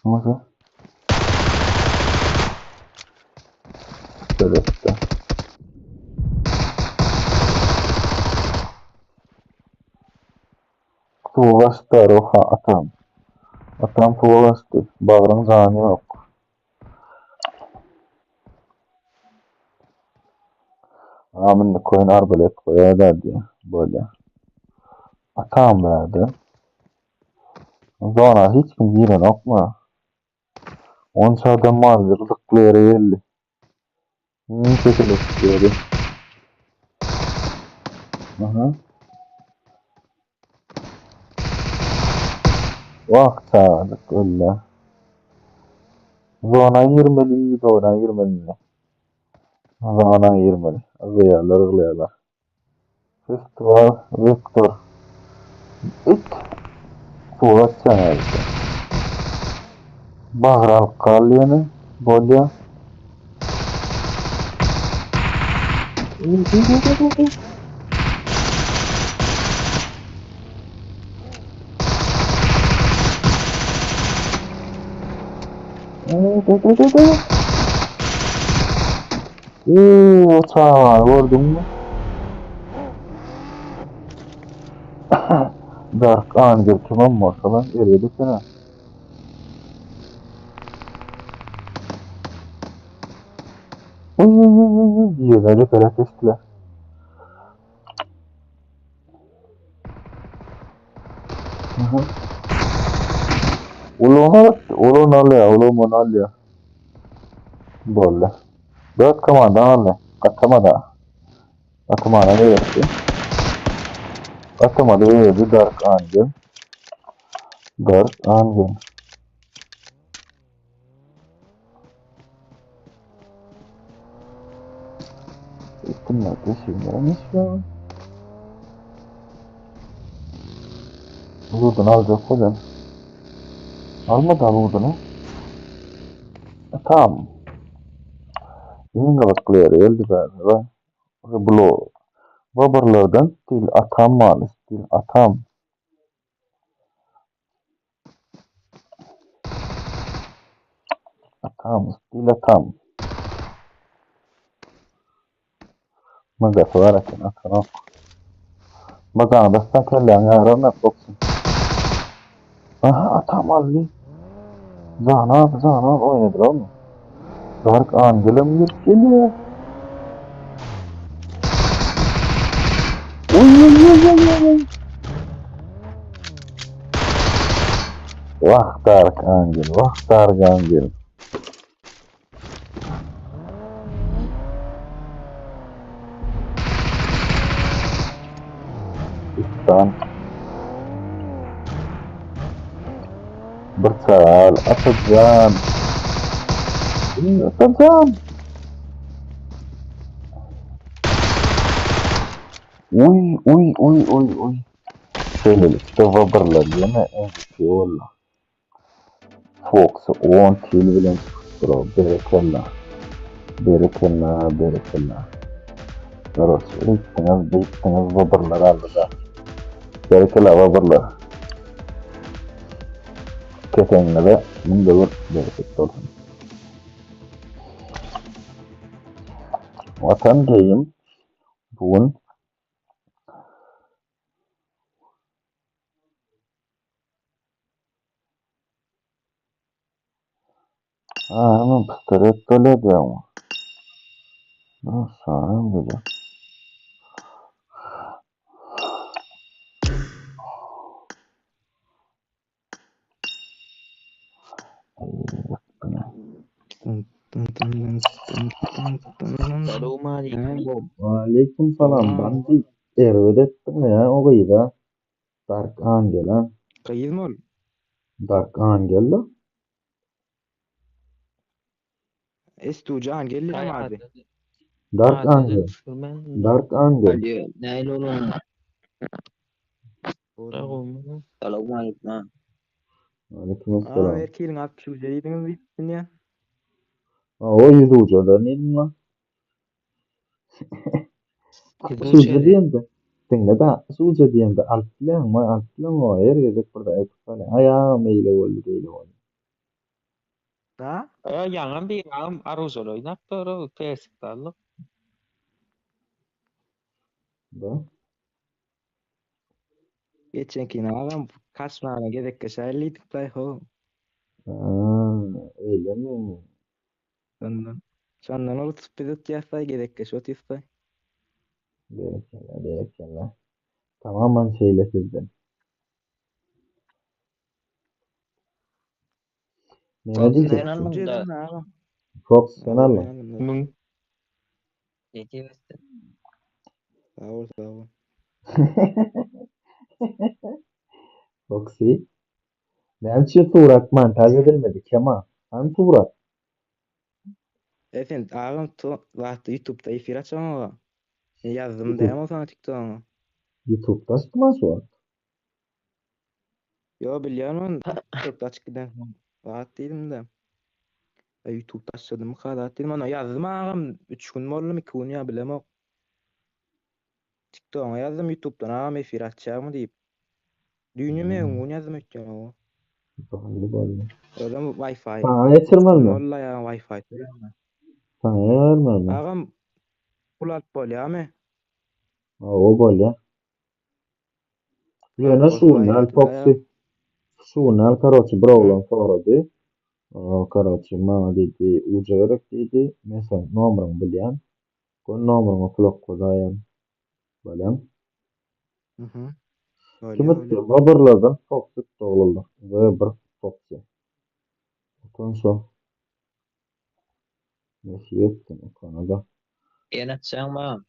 Nasıl? Şöyle işte. Tuğlaştı roha atam. Atam tuğlaştı. Bağrın canı yok. Amin koyun arbalet koyar derdi. Böyle. Atam verdi. Zona hiç kim giren yok mu? Onça adam vardı. Gıdıklı yere geldi. Sesini tutuyordu. Aha. Vah çağırdık öyle. Zona girmeli, zona girmeli. Zona girmeli. Gıyalar, gıyalar. Festival, Victor. It. Surat çağırdı. Bağral kalyanı, bolya. O çağı gördün mü? Dark Angel kimem varsa lan eriye desene. Uy uy uy uy uy diye böyle kestiler. Aha. Ulun ulun alıyor, ulun alıyor. Böyle. Dört komanda aldı. Atamadı. Atamadı ne yaptı? Atamadı verdi Dark Angel. Dark Angel. Üstümlerde şeylermiş ya. Vurdun alacak hocam. Almadı vurdun E, tamam. Yine öldü ben. Blo. Babarlardan stil atam mal, stil atam. Atam, stil atam. Magası var eken atanok. Magana da kelläň ýarana soksun. Aha atam aldy. Zana, zana oýnadylar mı? Dark Angel'ım gelip geliyor. Oy oy oy oy oy. Vah Dark Angel, vah Dark Angel. İstan. Bir çal, Atacan. Atacan. Uy uy uy uy uy. Şeýlelikde Wabyrlar ýene MVP boldy. Foxy 10 kill bilen çykypdyr. Berekella. Berekella, berekella. Garoç, eýtdiňiz, beýtdiňiz, Wabyrlar aldy da. Berekella babyrlar. Keseňize müňde bir bereket bolsun. Watan geýim bu gün Aramam pistolet bolýar diýýäňmi? Saram bolýar. Aleýkum salam bandit. Erbet etdiň ýa o gyza. Dark Angela. Gyzmy ol? Dark Angela. Estuja Angel diýen ady. Dark Angel. Dark Angel. Nähili bolan? Salowmaleýkim. Aleýkum assalam. Aa, erkiliň 60 uja diýdiňiz diýip dünýä. O 100 uja-da diýdim lan. 60 uja diýende, diňle-de 60 uja diýende alyp bileňmi, alyp bileňok, her gezek bir zat aýdyp galýaň. Aýagym eýle boldy, beýle boldy. Da? Ýa ýaňam bir agam aružaly oýnapdyr, o persik aldyk. Da? Geçenkini agam kaçmana gezekge şaýlydyk daý ho. Ha, öýlemi? Şondan. Şondan ol tutup biz utýas-daý gezekge şu otyrys-daý. Berekella, berekella. Tamaman şeýle sizden. Näme Fox diýjek? sen aldyň-da. Fox sen aldyň. Müň. Ne diýersin? Sag bol, sag bol. Foxy. Näme üçin surat montaž edilmedi Kema? Hany surat? E sen agam to wagtda YouTube'da efir açaňoga. Men ýazdym dämi o saňa TikTok'yňa? YouTube'da açdym ha şu wagt. Ýo bilýän ony TikTok'da açyp giden zat diýdim-de. E YouTube'da açdymyka zat diýdim. Ona ýazdym agam 3 gün boldumy 2 gün ýa bilemok. TikTok'yňa ýazdym YouTube'dan agam efir açýarmy diýip. Düýnemi öňňün gün ýazdym öýtýän oňa. Boldy boldy. Özem Wi-Fi. Saňa geçirmelimi? Walla ýa Wi-Fi töläme. Saňa bermelimi? Agam pul alyp bolýarmy? Hawa bolýar. Ýöne Bolsa şu gün gaýrat Foxy şu gün karoçi bir oglan sorady. Karoçi maňa diýdi, uja gerek diýdi. Men seň nomeryňy bilýän. Gön nomeryňa pul oklaýan. Bolýamy? Mhm. Kim Bolýar, utdy? bolýar. Babyrlardan Foxy utdy oglanlar. V1 Foxy. Utan şo. Nesip etsin utana-da. Ýene atjaň bagam.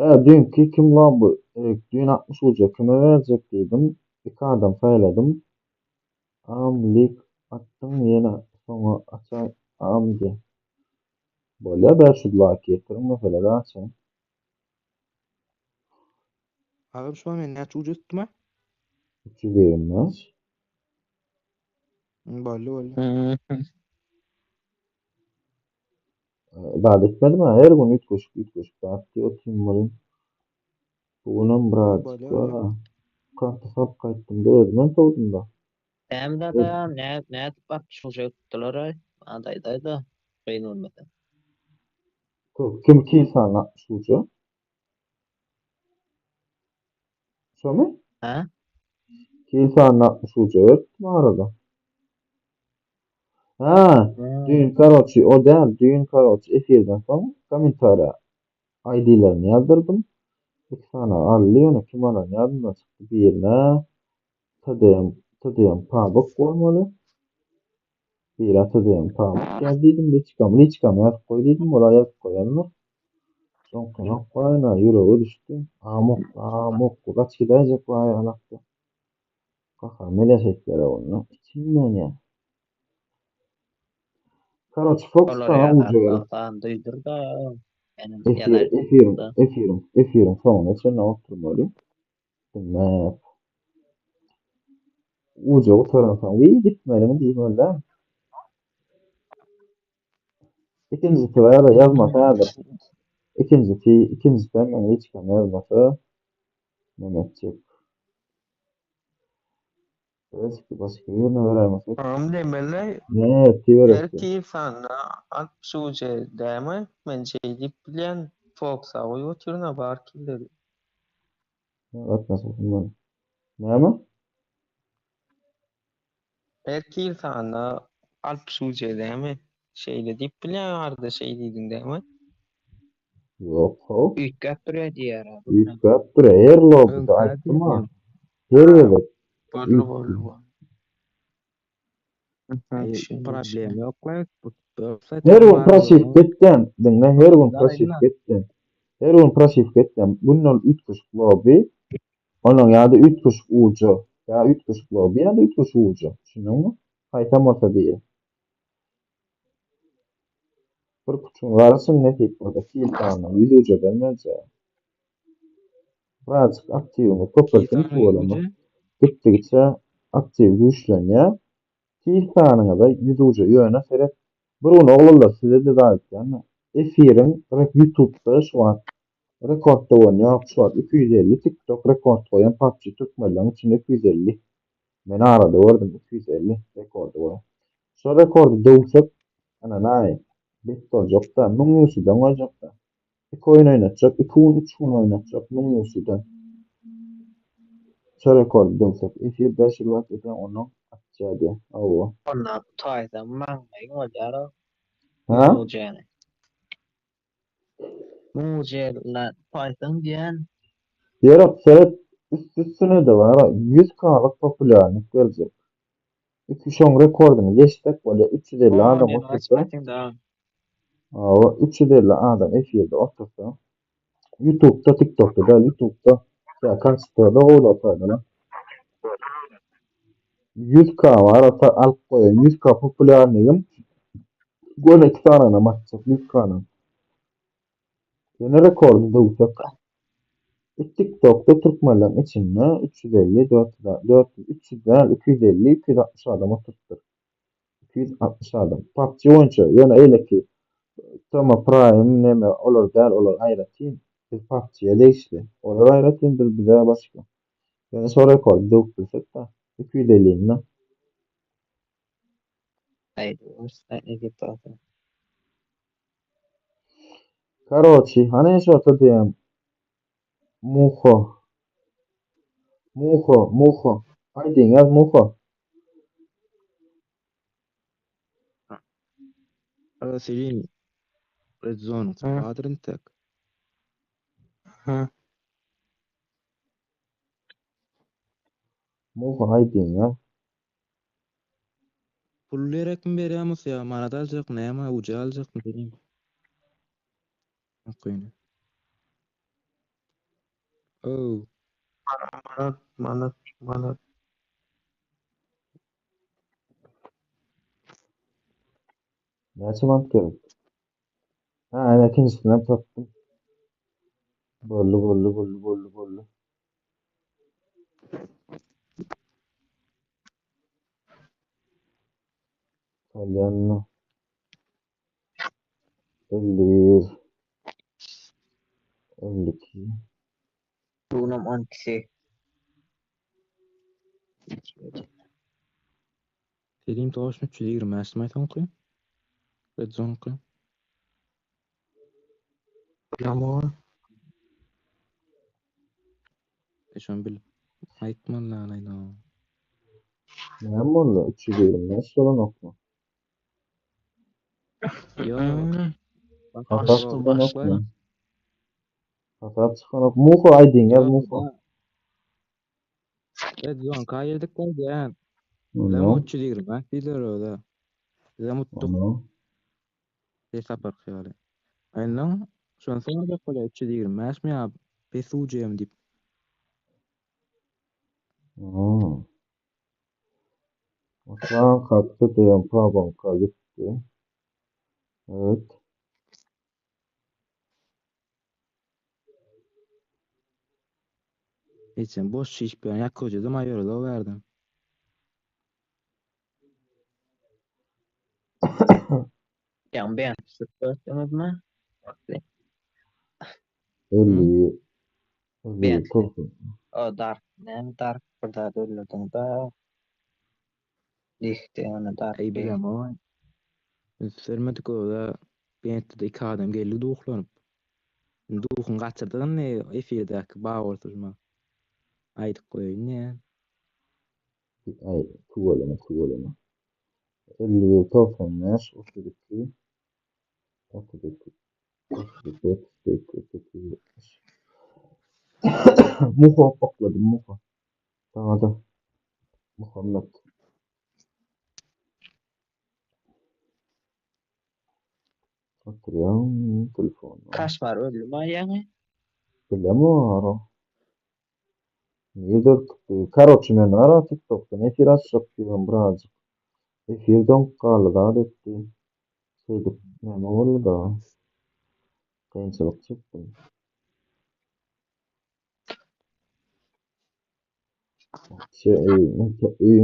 E, düýnki kim la bu? E, düýn 60 uja kime berjek diýdim. Iki adam saýladym. Am lik atdyň ýene soňa açaý am diýen. Bolýa 500 laýk ýetiriň meselede açaýyn. Agam şu an men näçe uja tutdum-a? 325. Boldy, boldy. Zat etmedim ha, her gün üýtgeşik üýtgeşik zat diýip otyryn welin. Bu günem birazjyk Bolýar, bar. bolýar. Karta salyp gaýtdym-da özümem sowdum-da. Näme zat agam, nä nädip 60 uja tutdular-aý? Maňa aýdaý-da, kyn bolmasa. Kim kim sany 60 uja? Şomy? Ha? Kim sany 60 uja beripdim arada. Ha, düýn karoçi o däl, düýn karoçi efirden soň kommentariýa ID-lerini ýazdyrdym. Iki sany aldy, ýöne kim alan ýadymdan çykdy. Birine TDM TDM Pabok bolmaly. Biri TDM Pabok ýaz diýdim, liçkam, liçkam ýazyp goý diýdim, ola ýazyp goýandyr. Soňkyny goýana ýüregi düşdi. Amok, amok, gaç gidäýjek baý alakda. Gaharym gelýär şeýtlere onda. Içimden ýa. Karoçi Fox Olar saňa ýa uja gerek. zatdan duýdur-da. Ýa Efir, efiriň, efiriň, efiriň soňuna çenli oturmaly. Diňläp. Uja gutaransoň, wiý gitmeliň diýmeli-dä. Ikinjisi bar, ýazmasa häzir. Ikinjisi, ikinjisi hem meň liçkam ýazmasa. Näme etjek? Belki başga birine beräýmesek. Agam demeli Ne ertir her berekdi. kill sanyna 60 UC dämi? Men şeý diýip bilýän Foxa goýup otyryn-a bar killeri. Gatnaşasym bar. Näme? Her kill sanyna 60 UC dämi? Şeýle diýip bilýän arada şeý diýdiň dämi? Ýok, how. Üýtgäp durýar diýýär. Üýtgäp durýar. Her lobbyda Öňkä aýtdym ha. diýýän. Her gezek. Boldy Üýtgäp. boldy boldy. Aý, problem ýok la. Her gün proşiwka etýän. Diňle, her gün proşiwka etýän. Her gün proşiwka etýän. Günde ol üýtgeşik lobby. Onuň ýa-da üýtgeşik uja. Ýa üýtgeşik lobby ýa-da üýtgeşik uja. Düşündiňmi? Haýsam bolsa biri. Bir küçüň garaşyň nesip bolsa kill sanyna 100 ujadan berjek. Birazjyk aktiwiňiz köpelsin tüweleme. Gitdigiçe aktiw güýçlenýär. Kill sanyňyza 100 uja ýöne seret bir gün oglanlar size-de zat aýtýan-da efiriň ýutubda şu wagt rekord döwen ýok şu wagt 250 tiktok rekord goýan PUBG türkmenleň içinde 250 men arada gördüm 250 rekordy goýan. Şo rekordy döwsek ynanaý bet boljakda 1000 ýusudan goýjakda. Iki oýun oýnatjak, iki gün, üç gün oýnatjak 1000 ýusudan. Şo rekordy döwsek efir 5 ýyl wagt eden onuň atja diýä. Hawa. Onda taýda maňlaýyň bolýar o. Ha? Mugjany. Mugjela taýsaň diýen. Ýöne seret üst üstüne-de bar 100 kalyk populýarnyk berjek. Iki şoň rekordyny geçsek bolýar 350 adam otursa. Hawa 350 adam efirde otursa. YouTube'da, TikTok'da däl, YouTube'da. Ýa kaçda gowular taýdalar. 100k bar, ata alyp goýan 100k populýarnygym. Göni iki sanyna atjak 100k-nyň. Ýöne rekordy döwsek. TikTokda türkmenleriň içinde 350, 400, 400, 300 däl, 250, 260 adam oturypdyr. 260 adam. PUBG boýunça, ýöne eýleki Toma Prime neme olar däl, olar aýratyn. Biz PUBG-ye degişli. Olar aýratyn, biz bize başga. Ýöne şo rekordy döwüp bilsek-de, 250-ni. Haýdy, edip bolsa. Karoçi, hany şo diýen Muho. Muho, Muho. Aýdyň ýaz Muho. Selim Red Zone bardyr intek. Ha. Muho aýdyň ýaz. Pul gerekmi berýärmi ýa manat aljak, näme uja aljakmy Selim? Okyny. Oh, Manat, manat, manat. Näçe manat gerek? Ha, ana ikinjisinden tapdym. Boldy, boldy, boldy, boldy, boldy. Salýan 51 52 Bunam 12'si. Selim toş 325 mi soňky? Red Zone-ky. Bilamok. E şony bil. Aýtman lan aýna. Näme boldy? 325 bolanokmy? Ýok. Hasap Başla, çykanokmy? başla. Hasap çykanok. Muho aýdyň ýaz Muho. Red Zone ka girdik diýen. Bizem Onu, 325 diýdiler öyle. Bizem utduk. onu. Bir sapar ýaly. Aýndan şony sorajak bolýar 325 mi ýa pes UCM diýip. Hmm. Oturan kalktı diýen Pabanka gitdi. Evet. Geçen boş şiş bir ýa köjede maýorda berdim. Ýa ben sıfır mi? 50 Ben. 51 topun. O Dark, näme Dark bir zat öldürdin da. Dihdi ony Dark. Ey bilem o. Üns bermedik o-da bentde iki adam geldi duhlanyp. Duhun gaçyrdygyny ne efirdäki bar bolsa şuma. Aýdyp goýaýyn ya. Ay tüweleme tüweleme. 51 95 32 32 32 32 32 70. Muha okladym muha. Sana da. Muhammed. Oturýan telefonda. Kaşmar öldü mü ýaňy? Bilemok. Niye dörtükdi? Karoçe men ara TikTok'dan efir açjak diýen birazjyk. Efir doňup galdy zat etdi. Şeýdip näme boldy da? Kynçylyk çekdim. Şey, öýüň, öýüň.